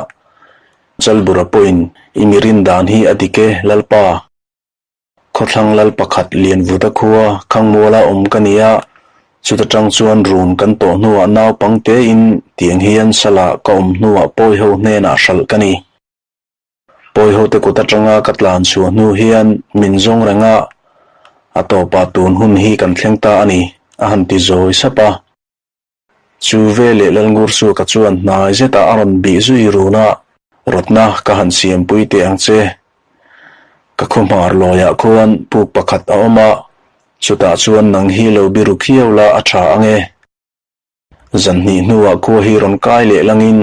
Chalbura pawhin i mi rin dan hi a dik e Lalpa. Khawthlang lal pakhat Lianvuta khua Khangmuala awm ka ni a, Chuta tang chuan run kan tawh hnuah naupang tein tiang hian sala ka awm hnuah pawiho hnenah hralh ka ni. Pawihote kut atanga ka tlan chhuah hnu hian min zawng reng a, a tawpah tun hun hi kan thleng ta a ni, a han ti zawi sap a. Chu veleh Lalngursuaka chuan hnai zetah a rawn bih zui run a, Rawtna ka han siampui teh ang che. Ka khawhmar lawiah khuan puk pakhat a awm a, chutah chuan nang hi lo biru khiau la a tha ang e. Zan hnih hnuah khua hi rawn kai leh langin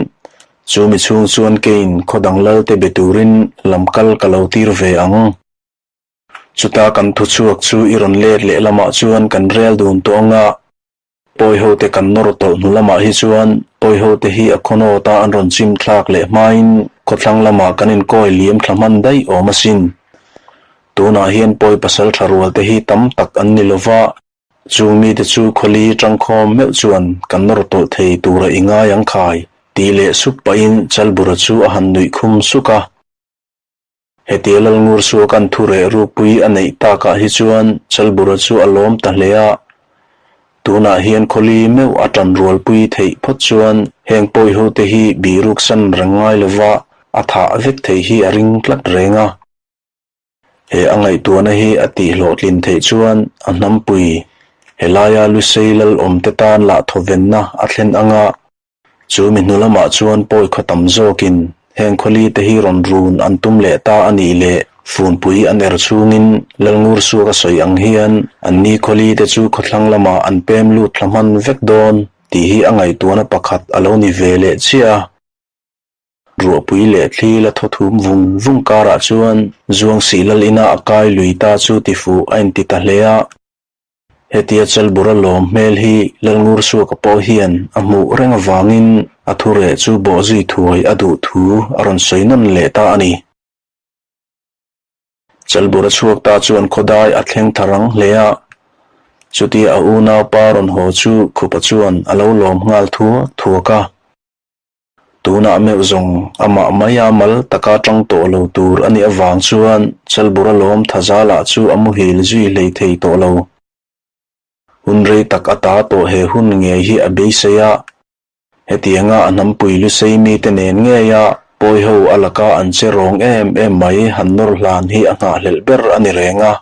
chu mi chhung chuan keiin khaw dang lalte be turin lam kal ka lo tir ve ang. Chuta kan thu chhuak chu i rawn let leh lamah chuan kan rel dun tawh ang a, pawihote kan nawr tawlh hnu lamah hi chuan pawihote hi a khawnawta an rawn chim thlak leh hmain khawthlang lamah kan inkawi liam thla hman daih awm asin. Tunah hian pawi pasal tha rualte hi tam tak an ni lova, Chung mite chu khawli tangkhawm meuh chuan kan nawr tawlh thei tura i ngai ang khai, tih leh sup pahin Chalbura chu a han nuih khum suk a. Hetia Lalngur Suakan thu reh rupui a neih takah hi chuan Chalbura chu a lawm ta hle a. Tunah hian khawli meuh a tan rualpui theih phawt chuan heng pawihote hi bihruksan reng ngai lova a thah vek theih hi a ring tlat reng a. He a ngaihtuahna hi a tihhlawhtlin theih chuan a hnampui helaia Lusei lal awmte tan lah thawvenna a thlen ang a, chu mi hnu lamah chuan pawi khaw tam zawkin heng khawlite hi rawn run an tum leh ta a nih leh funpui an er chhungin Lalngursuak a sawi ang hian anni khawlite chu khawthlang lamah an pem lut thla hman vek dawn tih hi a ngaihtuahna pakhat a lo ni ve leh chiah a. Ruahpui leh thli la thaw thum vung vung karah chuan Zuangsih lal ina a kai lui ta chu tifuh a inti ta hle a. Hetia Chalbura lawm hmel hi Lalngursuaka pawh hian a hmuh reng avangin a thu reh chu bawhzui thuai a duh thu a rawn sawi nawn leh ta a ni. Chalbura chhuak ta chuan khawdai a thleng tha rang hle a, chutia a unaupa rawn haw chu Khupa chuan a lo lawm nghal thuak thuak a. Tunah meuh zawng amah maia mal taka tang tawh lo tur a nih avang chuan Chalbura lawm Thazalah chu a muhil zui hlei thei tawh lo. Hun rei tak a ta tawh he hun ngei hi a beisei a, hetianga a hnampui lusei mite nen ngeia pawiho a laka an che rawng em em mai han nawr hlan hi a nghahhlelh ber a ni reng a.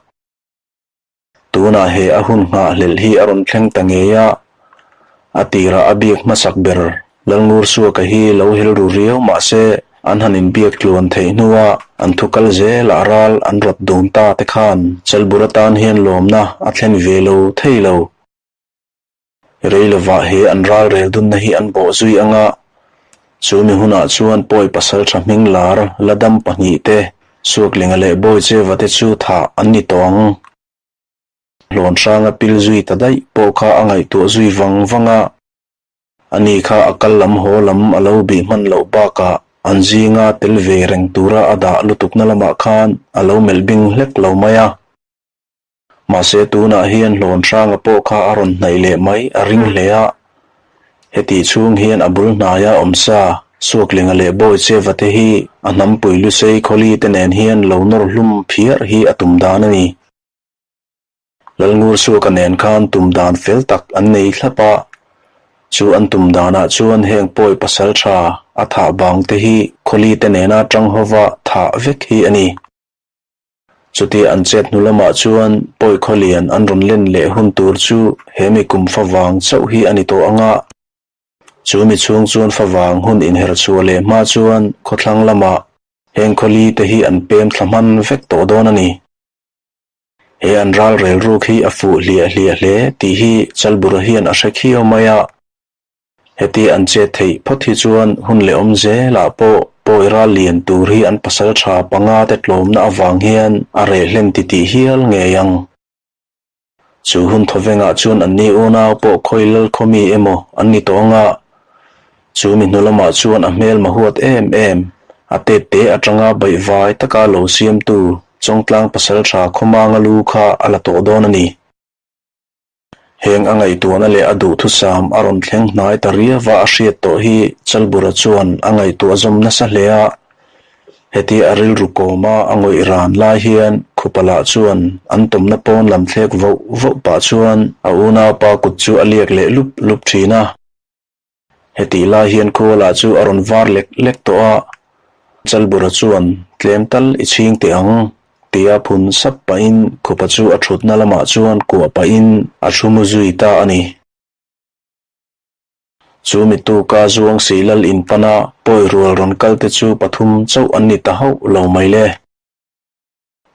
Tunah he a hun nghahhlelh hi a rawn thleng ta ngei a, a tirah a biak hmasak ber Lalngursuaka hi lo hel ru riau mah se an han inbiak tluan theih hnua an thu kal zelah ral an rawt dun ta te khan Chalbur atan hian lawmna a thlen ve lo thei lo. Rei lovah he an ral rel dunna hi an bawh zui ang a, chu mi hunah chuan pawi pasaltha hming lar la dam pahnihte, Suaklinga leh Bawicheva te chu thah an ni tawh ang. Hlawn hranga pil zui ta daih pawh kha a ngaihtuah zui vang vang a, ani kha a kal lam haw lam a lo bih hman loh bakah an zinga tel ve reng tura a dah lutukna lamah khan a lo melh bing hlek lo mai a. Mahse tunah hian hlawn hranga pawh kha a rawn hnaih leh mai a ring hle a, hetih chhung hian a bul hnaia awm sa Suaklinga leh Bawicheva te hi a hnampui Lusei Khawli te nen hian lo nawr hlum phiar hi a tum dan a ni. Lalngursuaka nen khan tum dan fel tak an nei thlap a, chu an tum danah chuan heng pawi pasal tha a thah bang te hi Khawli te nena tang hova thah vek hi a ni. Chutia an chet hnu lamah chuan pawi khawlian an rawn len leh hun tur chu he mi kum favang chauh hi a ni tawh ang a. Chu mi chhung chuan favang hun inher chhuah leh hma chuan khawthlang lamah heng khawli te hi an pem thla hman vek tawh dawn a ni. He an ral rel ruk hi a fuh hliah hliah hle tih hi Chalbura hian a hre khiau mai a. Heti an chet theih phawt hi chuan hun leh awm zelah pawh pawi ral lian tur hi an pasal tha panga te tlawmna avang hian a reh hlen ti tih hial ngei ang. Chu hun thawvengah chuan anni unau pawh khawi lal khaw mi emaw an ni tawh anga, chu mi hnu lamah chuan a hmelma huat em em, a tet te atanga baihvai taka lo siamtu Chawngtlang pasal tha khawmanga lu kha a la tawh dawn a ni. Heng a ngaihtuahna leh a duhthusam a rawn thleng hnai ta riauva a hriat tawh hi Chalbura chuan a ngaihtuah zawm nasa hle a. Heti a rilru kawma a ngawih ran lai hian. Khupa lah chuan an tawmna pawn lam thlek voh voh pah chuan a unaupa kut chu a liak leh lup lup thin a. Hetih lai hian Khuala chu a rawn var lek lek tawh a, Chalbura chuan tlem tal i chhing teh ang tia phun sap pahin Khupa chu a thutna lamah chuan kuah pahin a thu mu zui ta a ni. Chu mituka zuang si lal inpana pawi rual rawn kal te chu pathum chauh an ni ta hauh lo mai le.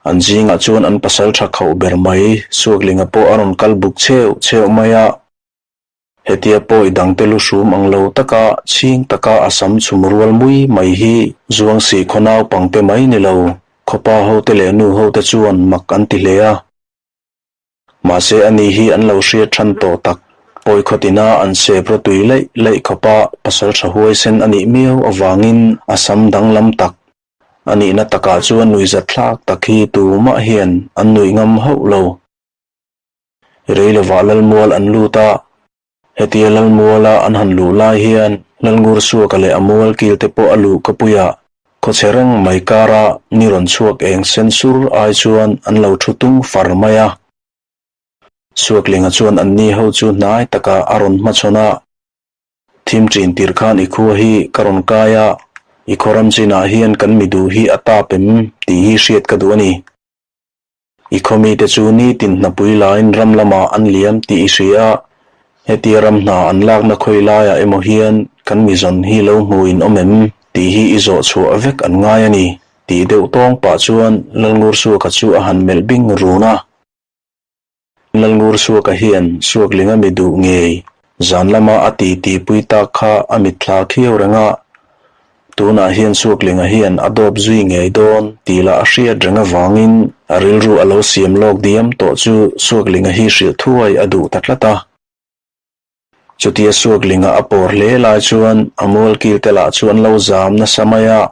An zingah chuan an pasal tha khauh ber mai Suaklinga pawh a rawn kal buk chheuh chheuh mai a. Hetia pawi dangte lu hrum ang lo taka chhing taka a sam chhum rual mui mai hi Zuangsi khaw naupangte mai ni lo, khawpa hote leh nu hote chuan mak an ti hle a. Mahse ani hi an lo hriat than tawh tak. Pawi khawtina an sep rawtui laih laih khawpa pasal tha huaisen a nih miau avangin a sam danglam tak a nihna takah chuan nuihzat thlak tak hi tumah hian an nuih ngam hauh lo. Rei lovah Lalmual an lut a, hetia Lalmuala an han luh lai hian Lalngursuaka leh a mual kil te pawh a luh ka pui a, khawchhe reng mai kara ni rawn chhuak eng sen sur ai chuan an lo thu tung far mai a. Suaklinga chuan anni ho chu hnai takah a rawn hmachhawn a, Thim ṭin tir khan i khua hi ka rawn kai a, i khaw ram chinah hian kan mi duh hi a tap em tih hi hriat ka duh a ni. I khawmite chu nitin hnapui lain ram lamah an liam tih i hria a, hetia ram hna an lakna khawi laiah emaw hian kan mizawn hi lo hmu in awm em tih hi i zawh chhuah vek an ngai a ni tih deuh tawng pah chuan Lalngursuaka chu a han melh bing run a. Lalngursuaka hian Suaklinga mi duh ngei zan lama a ti tihpui tak kha a mitthla khiau reng a, Tunah hian Suaklinga hian a dawp zui ngei dawn tih lah a hriat reng avangin a rilru a lo siam lawk diam tawh chu Suaklinga hi hrilh thuai a duh ta tlat a. Chutia Suaklinga a pawr hle lai chuan a mualkil te lah chu an lo zam nasa mai a.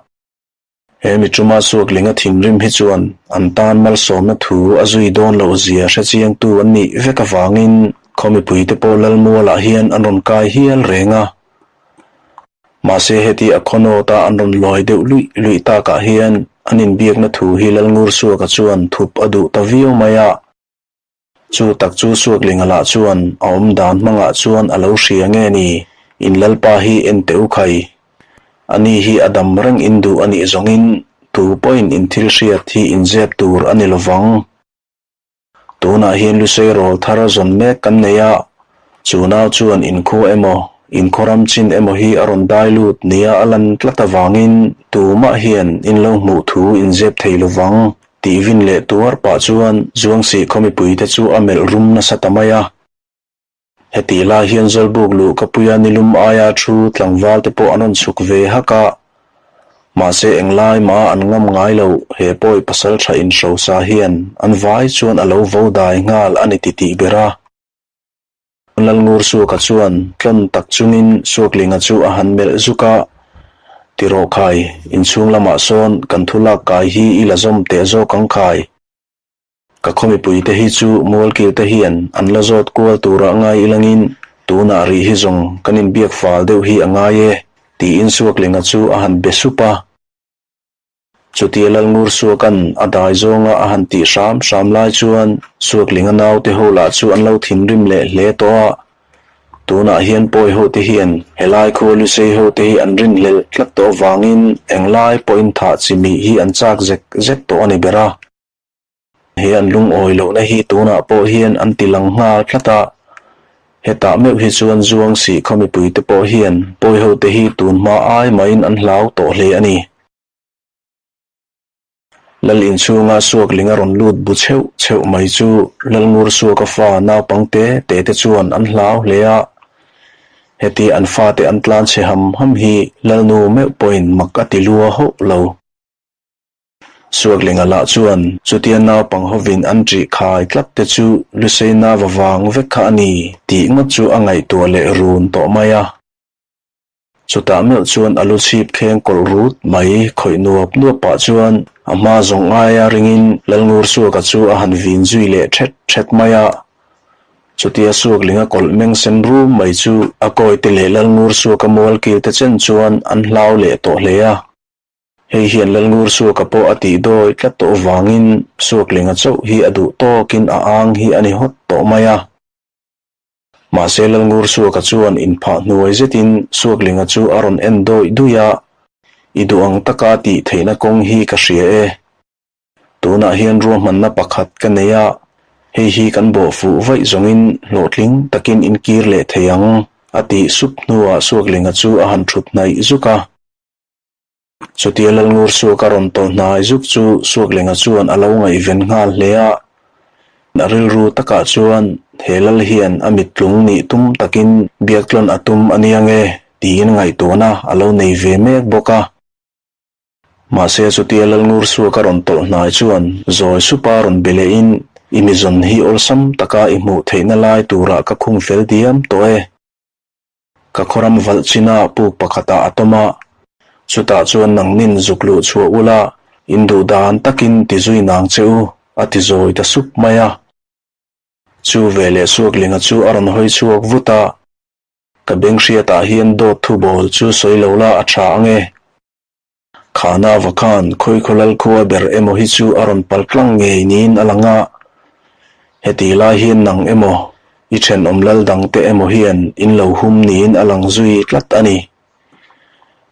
He mi tuma Suaklinga thinrim hi chuan an tan malsawmna thu a zui dawn loh zia hre chiangtu an nih vek avangin khaw mipuite pawh Lalmualah hian an rawn kai hial reng a. Mahse heti a khaw nawta an rawn lawi deuh luih luih takah hian an inbiakna thu hi Lalngursuaka chuan thup a duh ta viau mai a. Chu tak chu Suaklinga lah chuan a awm dan hmangah chuan a lo hria nge ni, In Lalpa hi en teh u khai. Ani hi a dam reng in duh a nih zawngin tu pawhin in thil hriat hi inzep tur a ni lovang. Tunah hian Lusei rawl thar zawn mek kan nei a, chu nau chuan inkhua emaw, inkhawram chin emaw hi a rawn dai lut nia a lan tlat avangin tumah hian in lo hmuh thu inzep thei lovang tih vin leh tuar pah chuan Zuangsih khaw mipuite chu a melh rum nasa ta mai a. Hetih lai hian Zawlbuk luh ka puia nilum aia thu tlangval te pawh an rawn chhuk ve hak a, mahse englai mah an ngam ngai lo, he pawi pasal tha inhrosa hian an vai chuan a lo vo dai nghal a ni titih ber a. Lalngursuaka chuan tlawn tak chungin Suaklinga chu a han melh zuk a, Tirawh khai, inchhung lamah sawn kan thu lak kai hi i la zawm teh zawk ang khai. Ka khaw mipuite hi chu mualkil te hian an la zawt kual turah ngai ilangin tunah rih hi zawng kan inbiak fal deuh hi a ngai e, tiin Suaklinga chu a han be sup a. Chutia Lalngursuaka'n a dai zawnga a han tih hram hram lai chuan Suaklinga naute ho lah chu an lo thinrim leh hle tawh a. Tunah hian pawi hote hian helai khua Lusei hote hi an rinhlelh tlat tawh avangin englai pawhin thah chimih hi an chak zek zek tawh a ni ber a. He an lungawi lohna hi tunah pawh hian an ti lang nghal tlat a, hetah meuh hi chuan Zuang Sih khaw mipuite pawh hian pawihote hi tun hma ai mahin an hlau tawh hle a ni. Lal inchhunga Suakling a rawn lut bu chheuh chheuh mai chu Lalngur Suaka fa naupang te te te chuan an hlau hle a, heti an fate an tlan chhe ham ham hi Lalnu meuh pawhin mak a ti lua hauh lo. Suaklinga lah chuan chutia naupang hovin an ṭih khai tlat te chu Lusei nava vang vek kha a ni tih ngawt chu a ngaihtuah leh run tawh mai a. Chutah meuh chuan a lu chhip kheng kawlh rut mai khawih nuap nuap pah chuan a hma zawng aia ringin Lalngursuaka chu a han vin zui leh ṭhet ṭhet mai a. Chutia Suaklinga kawlh meng sen rum mai chu a kawite leh Lalngursuaka mualkil te chen chuan an hlau leh tawh hle a. Hei hian Lalngursuaka pawh a tih dawi tlat tawh vangin Suaklinga chauh hi a duh tawkin a ang hi a ni hawt tawh mai a. Mahse Lalngursuaka chuan inphah hnuai zetin Suaklinga chu a rawn en dawih duih a, I duh ang taka tih theihna kawng hi ka hria e. Tunah hian ruahmanna pakhat ka nei a, hei hi kan bawh fuh vaih zawngin hlawhtling takin in kir leh thei ang, a tih sup hnuah Suaklinga chu a han thut hnaih zuk a. Chutia Lalngur Suak a rawn tawh hnai zuk chu Suaklinga chuan a lo ngaihven nghal hle a. A rilru takah chuan he lal hian a mittlung nih tum takin biaktlawn a tum a nia nge tiin ngaihtuahna a lo nei ve mek bawk a. Mahse chutia Lalngur Suak a rawn tawlh hnai chuan zawi supa rawn be lehin, I mi zawn hi awlsam taka i hmuh theihna lai turah ka khung fel diam tawh e. Ka khawram valh china puk pakhatah a tawm a, chutah chuan nangnin zuk luh chhuah ula, in duh dan takin ti zui nang che u, a ti zawi ta sup mai a. Chu veleh Suaklinga chu a rawn hawi chhuak vut a, Ka beng hriatah hian dawt thu bawl chu sawi lo la a tha ang e. Khana va khan Khawikhawlal khua ber emaw hi chu a rawn pal tlang ngei niin a lang a, heti lai hian nang emaw, i thenawm lal dangte emaw hian in lo hum niin a lang zui tlat a ni.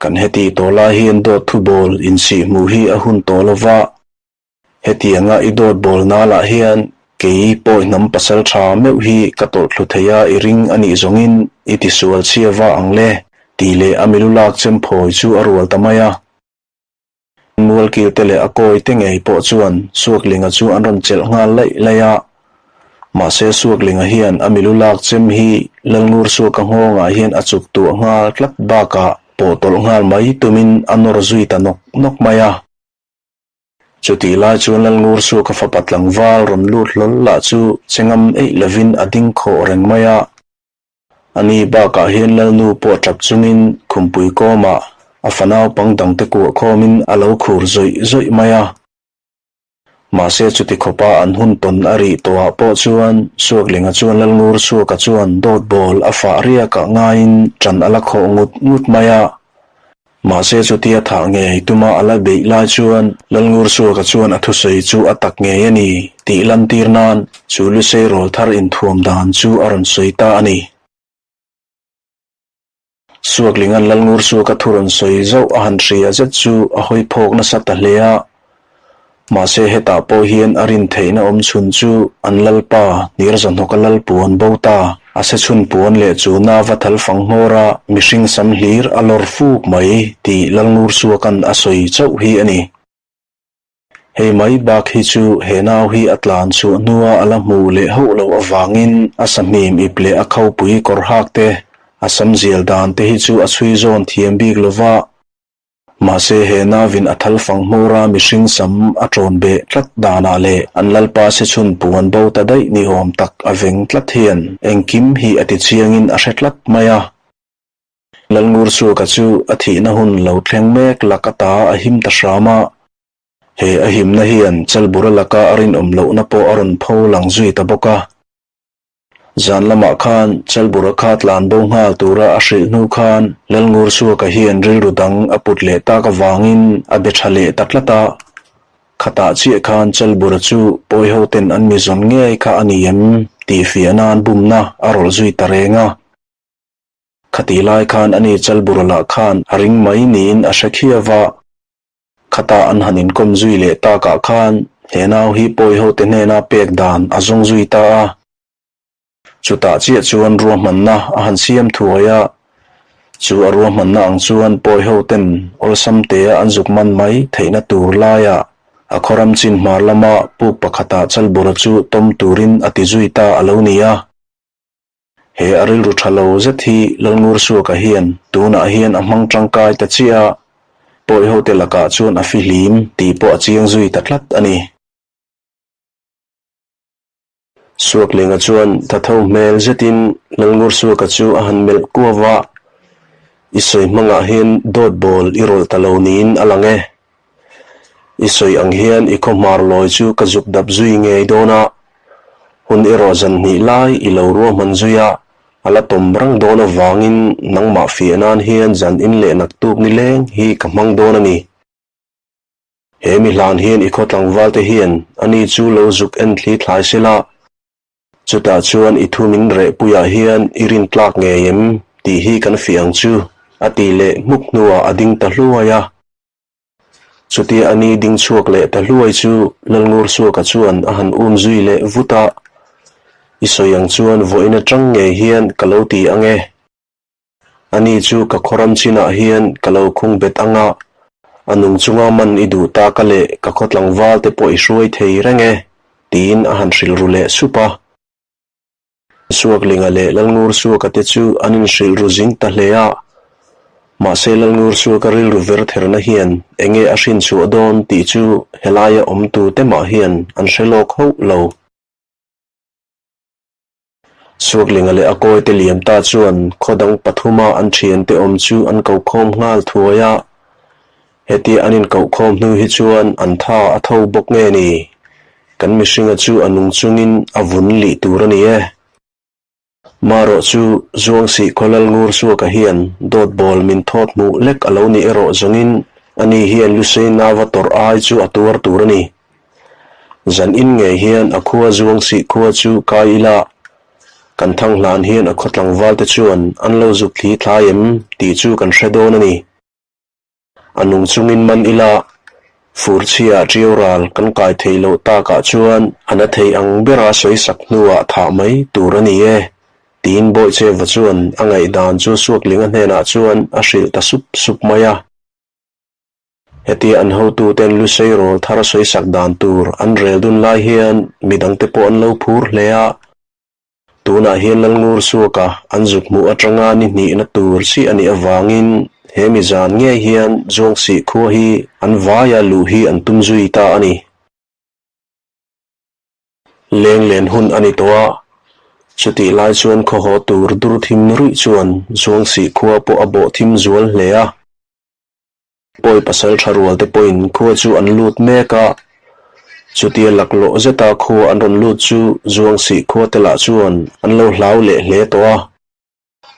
Kan heti tawh lai hian dawt thu bawl insihhmuh hi a hun tawh lo va. Hetianga i dawt bawl nalah hian kei pawi hnam pasal tha meuh hi ka tawlh thlu thei a i ring a nih zawngin i tisual chhia va ang le tih leh a milu lak chem phawi chu a rual ta mai a. Mualkil te leh a kawi te ngei pawh chuan Suaklinga chu an rawn chelh nghal laih laih a. Mahse Suaklinga hian a milu lak chem hi Lalngur Suaka nghawngah hian a chuk tuah nghal tlat bakah pawh tawlh nghal mai tumin a nawr zui ta nawk nawk mai a. Chutih lai chuan Lalngur chu ka fapa tlangval rawn lut hlawl lah chu che ngam eih lovin a ding khawh reng mai a. Ani bakah hian Lalnu pawh tap chungin khumpui kawmah a fa naupang dangte kuah khawmin a lo khur zawih zawih mai a. Mahse chuti khawpa an hun tawn a rih tawhah pawh chuan Suaklinga chuan Lalngur Suaka chuan dawt bawl a fah riakah ngaiin ṭan a la khawh ngut ngut mai a. Mahse chutia thah ngei tuma a la beih lai chuan Lalngursuaka chuan a thusawi chu a tak ngei a ni tih lantir nan chu Lusei rawl thar inthuam dan chu a rawn sawi ta a ni. Suaklinga'n Lalngursuaka thu rawn sawi zauh a han hria zet chu a hawi phawk nasa ta hle a. Mahse hetah pawh hian a rin theihna awm chhun chu an lalpa Hnirzahhnawka lal puan bo ta, a se chhun puan leh chu na va thal fang hmawr a, mihring sam hlir a lawr fuk mai tih Lalngursuaka'n a sawi chauh hi a ni. Hei mai bak hi chu he nau hi a tlan chhuah hnua a la hmuh leh hauh loh avangin a sahmim ip leh a khopui kawr hak te, a sam zial dan te hi chu a chhui zawn thiam bik lova, Mahse he nauvin a thal fang hmawra mihring sam a ṭawn beh tlat danah leh an lalpa se chhun puan bo ta daih ni awm tak a veng tlat hian engkim hi a ti chiangin a hre tlat mai a. Lalngursuaka chu a thihna hun lo thleng mek lak ata a him ta hram a. He a himna hian Chalbura laka a rinawm lohna pawh a rawn pho lang zui ta bawk a. Zan lamah khan Chalbura kha tlan bo nghal tura a hrilh hnu khan Lalngursuaka hian rilru dang a put leh tak avangin a be tha leh ta tlat a. Khatah chiah khan Chalbura chu pawi ho ten an mi zawn ngei kha a ni em tih fiah nan bumna a rawlh zui ta reng a. Khatih lai khan ani Chalbura lah khan a ring mai niin a hre khiau va. Khata an han inkawm zui leh takah khan he nau hi pawi hote hnena pek dan a zawng zui ta a. Chutah chiah chuan ruahmanna a han siam thuai a, chu a ruahmanna ang chuan pawi hoten awlsam tea an zuk man mai theihna tur laiah a khawram chin hmar lama puk pakhatah Chalbura chu tawm turin a ti zui ta a lo ni a. He a rilru tha lo zet hi Lalngursuaka hian tunah hian a hmang tangkai ta chiah a, pawi hote lakah chuan a fihlim tih pawh a chiang zui ta tlat a ni. Suaklinga chuan thatho hmel zetin Lalngursuaka chu a han melh kuau a, I sawi hmangah hian dawt bawl i rawlh ta lo niin a lang e. I sawi ang hian i khawhmar lawi chu ka zuk dap zui ngei dawn a, hun erawh zan hnih lai i lo ruahman zui a, a la tawm reng dawn avangin nangmah fiah nan hian zan in leh naktuk nileng hi ka hmang dawn a ni. He mi hlan hian i khaw tlangval te hian ani chu lo zuk en thli thlai sela, chutah chuan i thu min reh puiah hian i rin tlak ngei em tih hi kan fiah ang chu, a ti leh hmuk hnuah a ding ta hluai a. Chutia ani ding chhuak leh ta hluai chu Lalngursuaka chuan a han um zui leh vut a, I sawi ang chuan vawiin atang ngei hian ka lo ti ang e. Ani chu ka khawram chinah hian ka lo khung bet ang a, a nung chunga man i duh ta ka leh ka khaw tlangval te pawh i hruai thei reng e, tiin a han hrilh ru leh sup a. Suaklinga leh Lalngursuaka te chu an inhrilh ru zing ta hle a, mahse Lalngursuaka rilru ver therna hian enge a hrinchhuah dawn tih chu helaia awmtu te mah hian an hre lawk hauh lo. Suaklinga leh a kawite liam ta chuan khaw dang pathuma an thiante awm chu an ko khawm nghal thuai a, hetia an inkoh khawm hnu hi chuan an tha a tho bawk nge ni? Kan mihringa chu a nung chungin a vun lih tur a ni e. Marawh chu Zuangsih Khawlal Ngur Suaka hian dawt bawl min thawt hmuh lek a lo ni erawh zawngin ani hian Lusei nava tawrh ai chu a tuar tur a ni. Zan in ngei hian a khua Zuangsih khua chu kai ila, kan thang hlan hian a khaw tlangval te chuan an lo zuk thli thlai em tih chu kan hre dawn a ni. A nung chungin man ila, fur chhia ṭiau ral kan kai thei loh takah chuan a na thei ang bera sawi sak hnuah thah mai tur a ni e, tiin Bawicheva chuan a ngaihdan chu Suaklinga hnenah chuan a hrilh ta sup sup mai a. Hetia an hotuten Lusei rawl thar sawisak dan tur an rel dun lai hian midangte pawh an lo phur hle a. Tunah hian Lalngur Suaka an zuk hmuh atanga ni hnihna tur chiah a nih avangin he mi zan ngei hian Zuangsih khua hi an vaia luh hi an tum zui ta a ni. Lenglen hun a ni tawh a, chutih lai chuan khaw haw tur dur thim ruih chuan Zuangsih khua pawh a bawh thim zual hle a. Pawi pasal tha rual te pawhin khua chu an lut mek a, chutia laklawh zeta khua an rawn lut chu Zuangsih khua te lah chuan an lo hlau leh hle tawh a.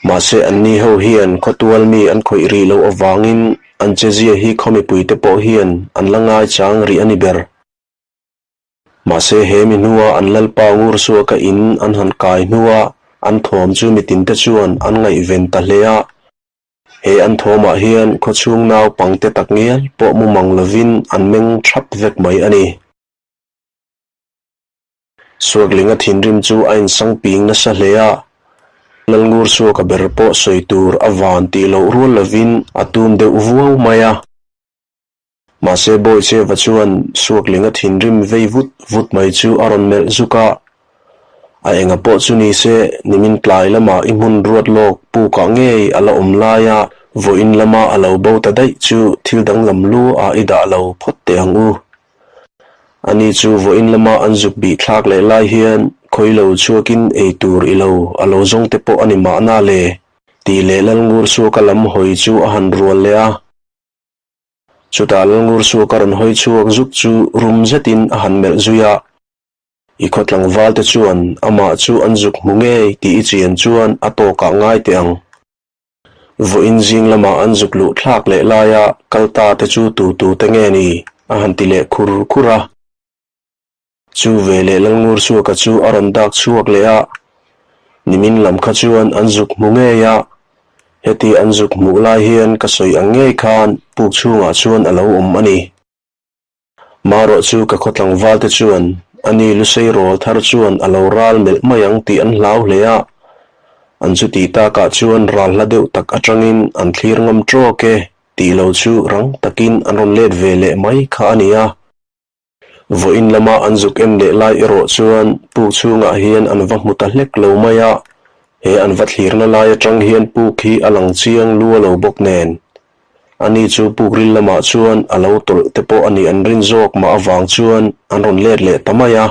Mahse anni ho hian khawtual mi an khawih rih loh avangin an chezia hi khaw mipui te pawh hian an la ngaichang rih a ni ber. Mahse he mi hnua an lalpa Ngursuaka in an han kai hnua an thawm chu mitinte chuan an ngaihven ta hle a. He an thawmah hian khawchhung naupangte tak ngial pawh mu mang lovin an meng thap vek mai a ni. Suaklinga thinrim chu a insang ping nasa hle a, Lalngur Suaka ber pawh sawi tur a van tih loh rual lovin a tum deuh vuau mai a. Mahse Bawicheva chuan Suaklinga thinrim vei vut vut mai chu a rawn melh zuk a, A enga pawh chu ni se, nimin tlai lamah i hmun ruat lawk pukah ngei a la awm lai a, vawiin lama a lo bo ta daih chu thil danglam lu ah i dah lo phawt teh ang u. Ani chu vawiin lama an zuk bih thlak leh lai hian khawi lo chhuakin ei tur i lo a lo zawng te pawh a ni mahna le, tih leh Lalngur Suaka lam hawi chu a han rual leh a. Chutah Lalngursuaka rawn hawi chhuak zuk chu rum zetin a han melh zui a, I khaw tlangval te chuan amah chu an zuk hmu ngei tih i chian chuan a tawkah ngai teh ang. Vawiin zing lamah an zuk luh thlak leh laia kal ta te chu tu tu te nge ni? a han ti leh khur khur a. Chu veleh Lalngursuaka chu a rawn dak chhuak leh a, nimin lam kha chuan an zuk hmu ngei a, heti an zuk hmuh lai hian ka sawi ang ngei khan puk chhungah chuan a lo awm a ni. Marawh chu ka khaw tlangval te chuan ani Lusei rawl thar chuan a lo ral melh mai ang tih an hlau hle a, an chuti takah chuan ral hla deuh tak atangin an thlir ngam tawk e tih lo chu rang takin an rawn let ve leh mai kha a ni a. Vawiin lama an zuk en leh lai erawh chuan puk chhungah hian an va hmu ta hlek lo mai a, he an va thlirna lai atang hian puk hi a lang chiang lu a lo bawk nen. Ani chu puk ril lamah chuan a lo tawlh te pawh a nih an rin zawk mah avang chuan an rawn let leh ta mai a.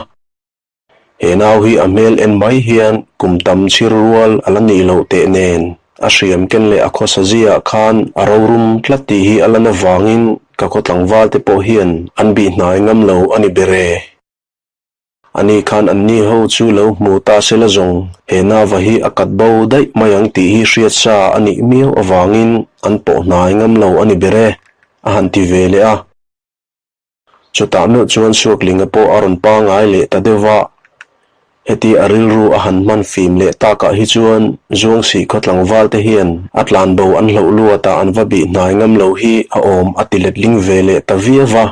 He nau hi a hmel en mai hian kum tam chhir rual a la nih loh teh nen, a hriam ken leh a khawsa ziah khan a rorum tlat tih hi a lan avangin ka khaw tlangval te pawh hian an bih hnai ngam lo a ni ber e. Ani khan anni ho chu lo hmu ta se la zawng he nava hi a kat bo daih mai ang tih hi hriat sa a nih miau avangin an pawh hnai ngam lo a ni ber e, a han ti ve leh a. Chutah meuh chuan Suaklinga pawh a rawn pangai leh ta deuh va. Heti a rilru a han hman fim leh takah hi chuan Zuangsih khaw tlangval te hian a tlanbo an hloh luatah an va bih hnai ngam lo hi a awm a ti letling ve leh ta viau va.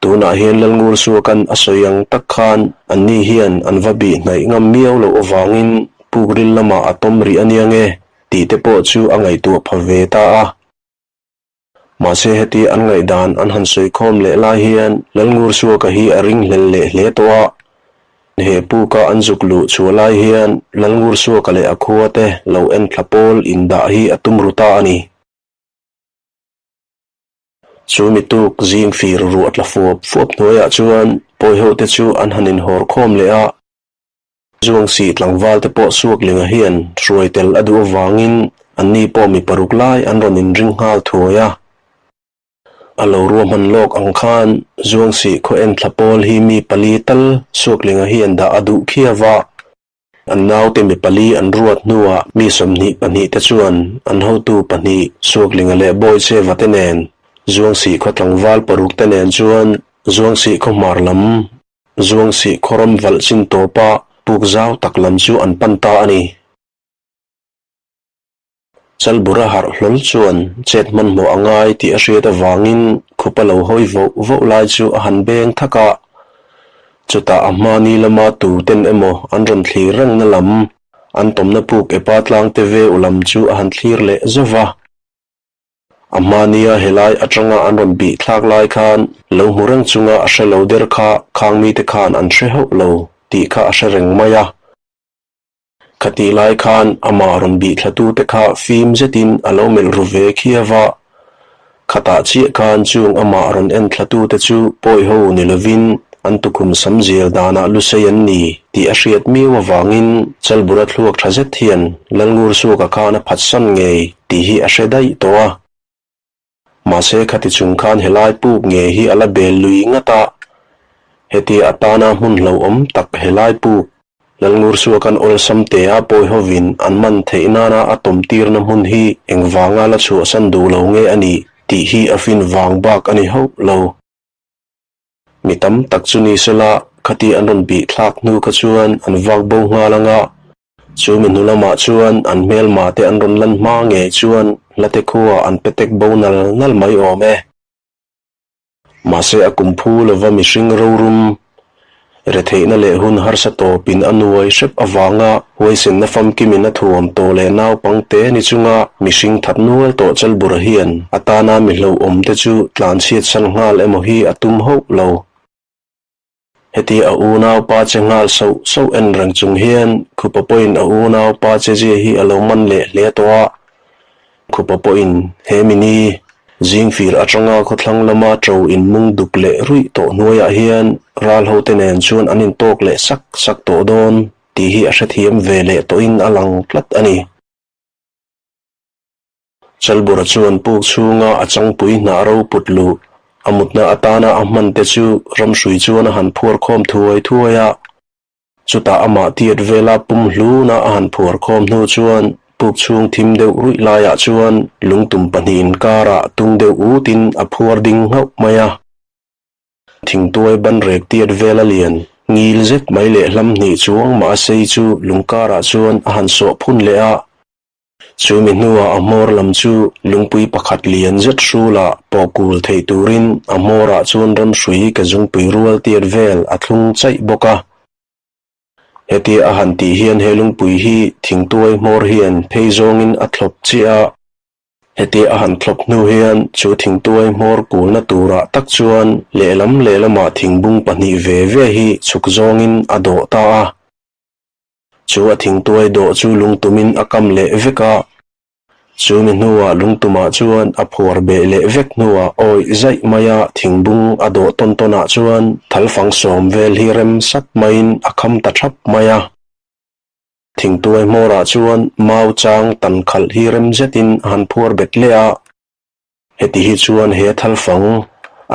Tunah hian Lalngursuakan a sawi ang tak khan anni hian an va bih hnaih ngam miau loh avangin puk ril lamah a tawm rih a nia nge tih te pawh chu a ngaihtuah pha ve ta a. Mahse heti an ngaihdan an han sawi khawm leh lai hian Lalngursuaka hi a ringhlel leh hle tawh a. He puka an zuk luh chhuah lai hian Lalngursuaka leh a khua te lo enthla pawl indah hi a tum ru ta a ni. Chu mi tuk zing fir ruah tla fuap fuap hnuaiah chuan pawihote chu an han inhawr khawm leh a. Zuangsih tlangval te pawh Suaklinga hian hruai tel a duh avangin anni pawh mi paruk lai an rawn inring nghal thuai a. A lo ruahman lawk ang khan Zuangsih khaw enthla pawl hi mi pali tal Suaklinga hian dah a duh khiau a. An naute mi pali an ruat hnuah mi 22 te chuan an hotu pahnih Suaklinga leh Bawicheva te nen, Zuangsih khaw tlangval paruk te nen chuan Zuangsih khaw hmar lam, Zuangsih khaw ram valh chin tawpa puk zau tak lam chu an pan ta a ni. Chalbura harh hlawl chuan chet hmanhmawh a ngai tih a hriat avangin khupa lo hawi voh voh lai chu a han beng thak a. Chutah a hmani lama tu ten emaw an rawn thlir rengna lam, an tawmna puk epa tlangte ve u lam chu a han thlir leh zauh va. A hmania helai atanga an rawn bih thlak lai khan lo hmu reng chunga a hre lo der kha khang mite khan an hre hauh lo tih kha a hre reng mai a. Khatih lai khan amah rawn bih thlatute kha fim zetin a lo melh ru ve khiau va. Khatah chiah khan chung amah rawn en thlatute chu pawiho ni lovin an tukhum sam zial danah lusei an ni tih a hriat miau avangin Chalbura thluak tha zet hian Lalngursuaka khan a phatsan ngei tih hi a hre daih tawh a. Mahse khati chung khan helai puk nge hi a la bel lui ngat a, hetia atana hmun hlauhawm tak helai puk Lalngursuakan awlsam tea pawi hovin an man theih nana a tawm tirna hmun hi engvanga la chhuahsan duh lo nge a nih tih hi a fin vang bak a ni hauh lo. Mi tam tak chu ni sela khati an rawn bih thlak hnu kha chuan an vak bo nghal anga, Chu mi hnu lamah chuan an hmelma te an rawn lan hma ngei chuan hlate khuaa an pe tek bo nal nal mai awm e. Mahse a kum phu lova mihring rorum retheihna leh hun harsa tawpin a nuai hrep avanga huaisenna famkimin a thuam tawh leh naupangte ni chunga mihring that nual tawh Chalbura hian a tana mi hlauhawm te chu tlanchhiatsan nghal emaw hi a tum hauh lo. Heti a unaupa che nghal sauh sauh en reng chung hian Khupa pawhin a unaupa che zia hi a lo man leh hle tawh a. Khupa pawhin he mini zingfir atanga khawthlang lama ṭo inmung duk leh ruih tawh hnuaiah hian ral hote nen chuan an intawk leh sak sak tawh dawn tih hi a hrethiam ve leh tawhin a lang tlat a ni. Chalbura chuan puk chhunga a changpui hnah ro put luh a mutna atana a hman te chu ramhrui chuan a han phuar khawm thuai thuai a. Chutah amah tiat vela pum hluna a han phuar khawm hnu chuan puk chhung thim deuh ruih laiah chuan lungtum pahnih inkarah tung deuh utin a phuar ding nghauh mai a. Thingtuai banrek tiat vela lian ngil zet mai leh hlam hnih chuang mah a sei chu lungkarah chuan a han sawh phun leh a. Chu mi hnuah a hmawr lam chu lungpui pakhat lian zet hrulah pawh kul theih turin a hmawrah chuan ramhrui ke zungpui rual tiat vel a thlung chaih bawk a. Hetia a han tih hian he lungpui hi thingtuai hmawr hian phei zawngin a thlawp chiah a. Hetia a han thlawp hnu hian chu thingtuai hmawr kulna turah tak chuan lehlam lehlamah thingbung pahnih ve ve hi chhuk zawngin a dawh ta a. Chu a thingtuai dawh chu lungtumin a kam leh vek a, chu mi hnuah lungtumah chuan a phuar beh leh vek hnuah awih zaih maia thingbung a dawh tawn tawnah chuan thalfang sawm vel hi rem sat maiin a kham ta thap mai a. Thingtuai hmawrah chuan mau chang tan khalh hi rem zetin a han phuar bet leh a. Heti hi chuan he thalfang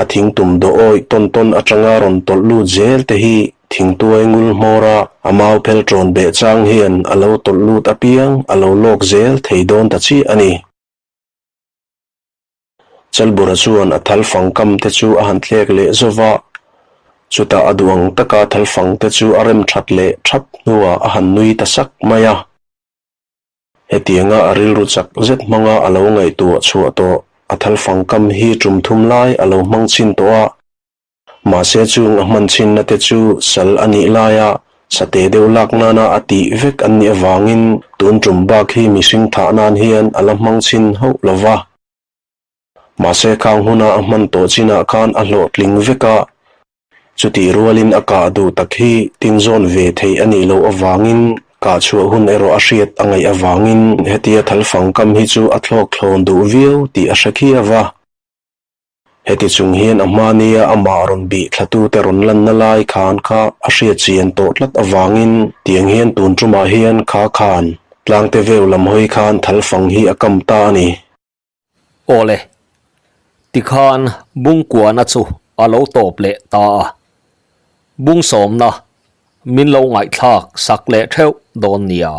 a thingtum dawh awih tawn tawn atanga rawn tawlh lut zel te hi thingtuai ngul hmawra a mau phel ṭawn beh chang hian a lo tawlh lut apiang a lo lawk zel thei dawn ta chiah a ni. Chalbura chuan a thal fang kam te chu a han thlek leh zauh va, chutah a duh ang taka thal fang te chu a rem that leh thap hnuah a han nui ta sak mai a. Hetianga a rilru chak zet hmanga a lo ngaihtuah chhuah tawh a thal fang kam hi tum thum lai a lo hmang chhin tawh a, Mahse chung a hman chhinna te chu sal a nih laia sate deuh lak nana a tih vek an nih avangin tun tum bak hi mihring thah nan hian a la hmang chhin hauh lo va. Mahse khang huna a hman tawh chinah khan a hlawhtling vek a, chutih rualin a kah duh tak hi tinzawn ve theih a nih loh avangin kah chhuah hun erawh a hriat a ngaih avangin hetia thalfang kam hi chu a thlawk thlawn duh viau tih a hre khiau a. Heti chung hian a hmania amah rawn bih thlatute rawn lanna lai khan kha a hriat chian tawh tlat avangin tiang hian tun tumah hian kha khan tlangte veu lam hawi khan thalfang hi a kam ta a ni. Awle, tikhan Bungkuana chu a lo tawp leh ta a, Bungsawmna min lo ngaihthlak sak leh theuh dawn nia.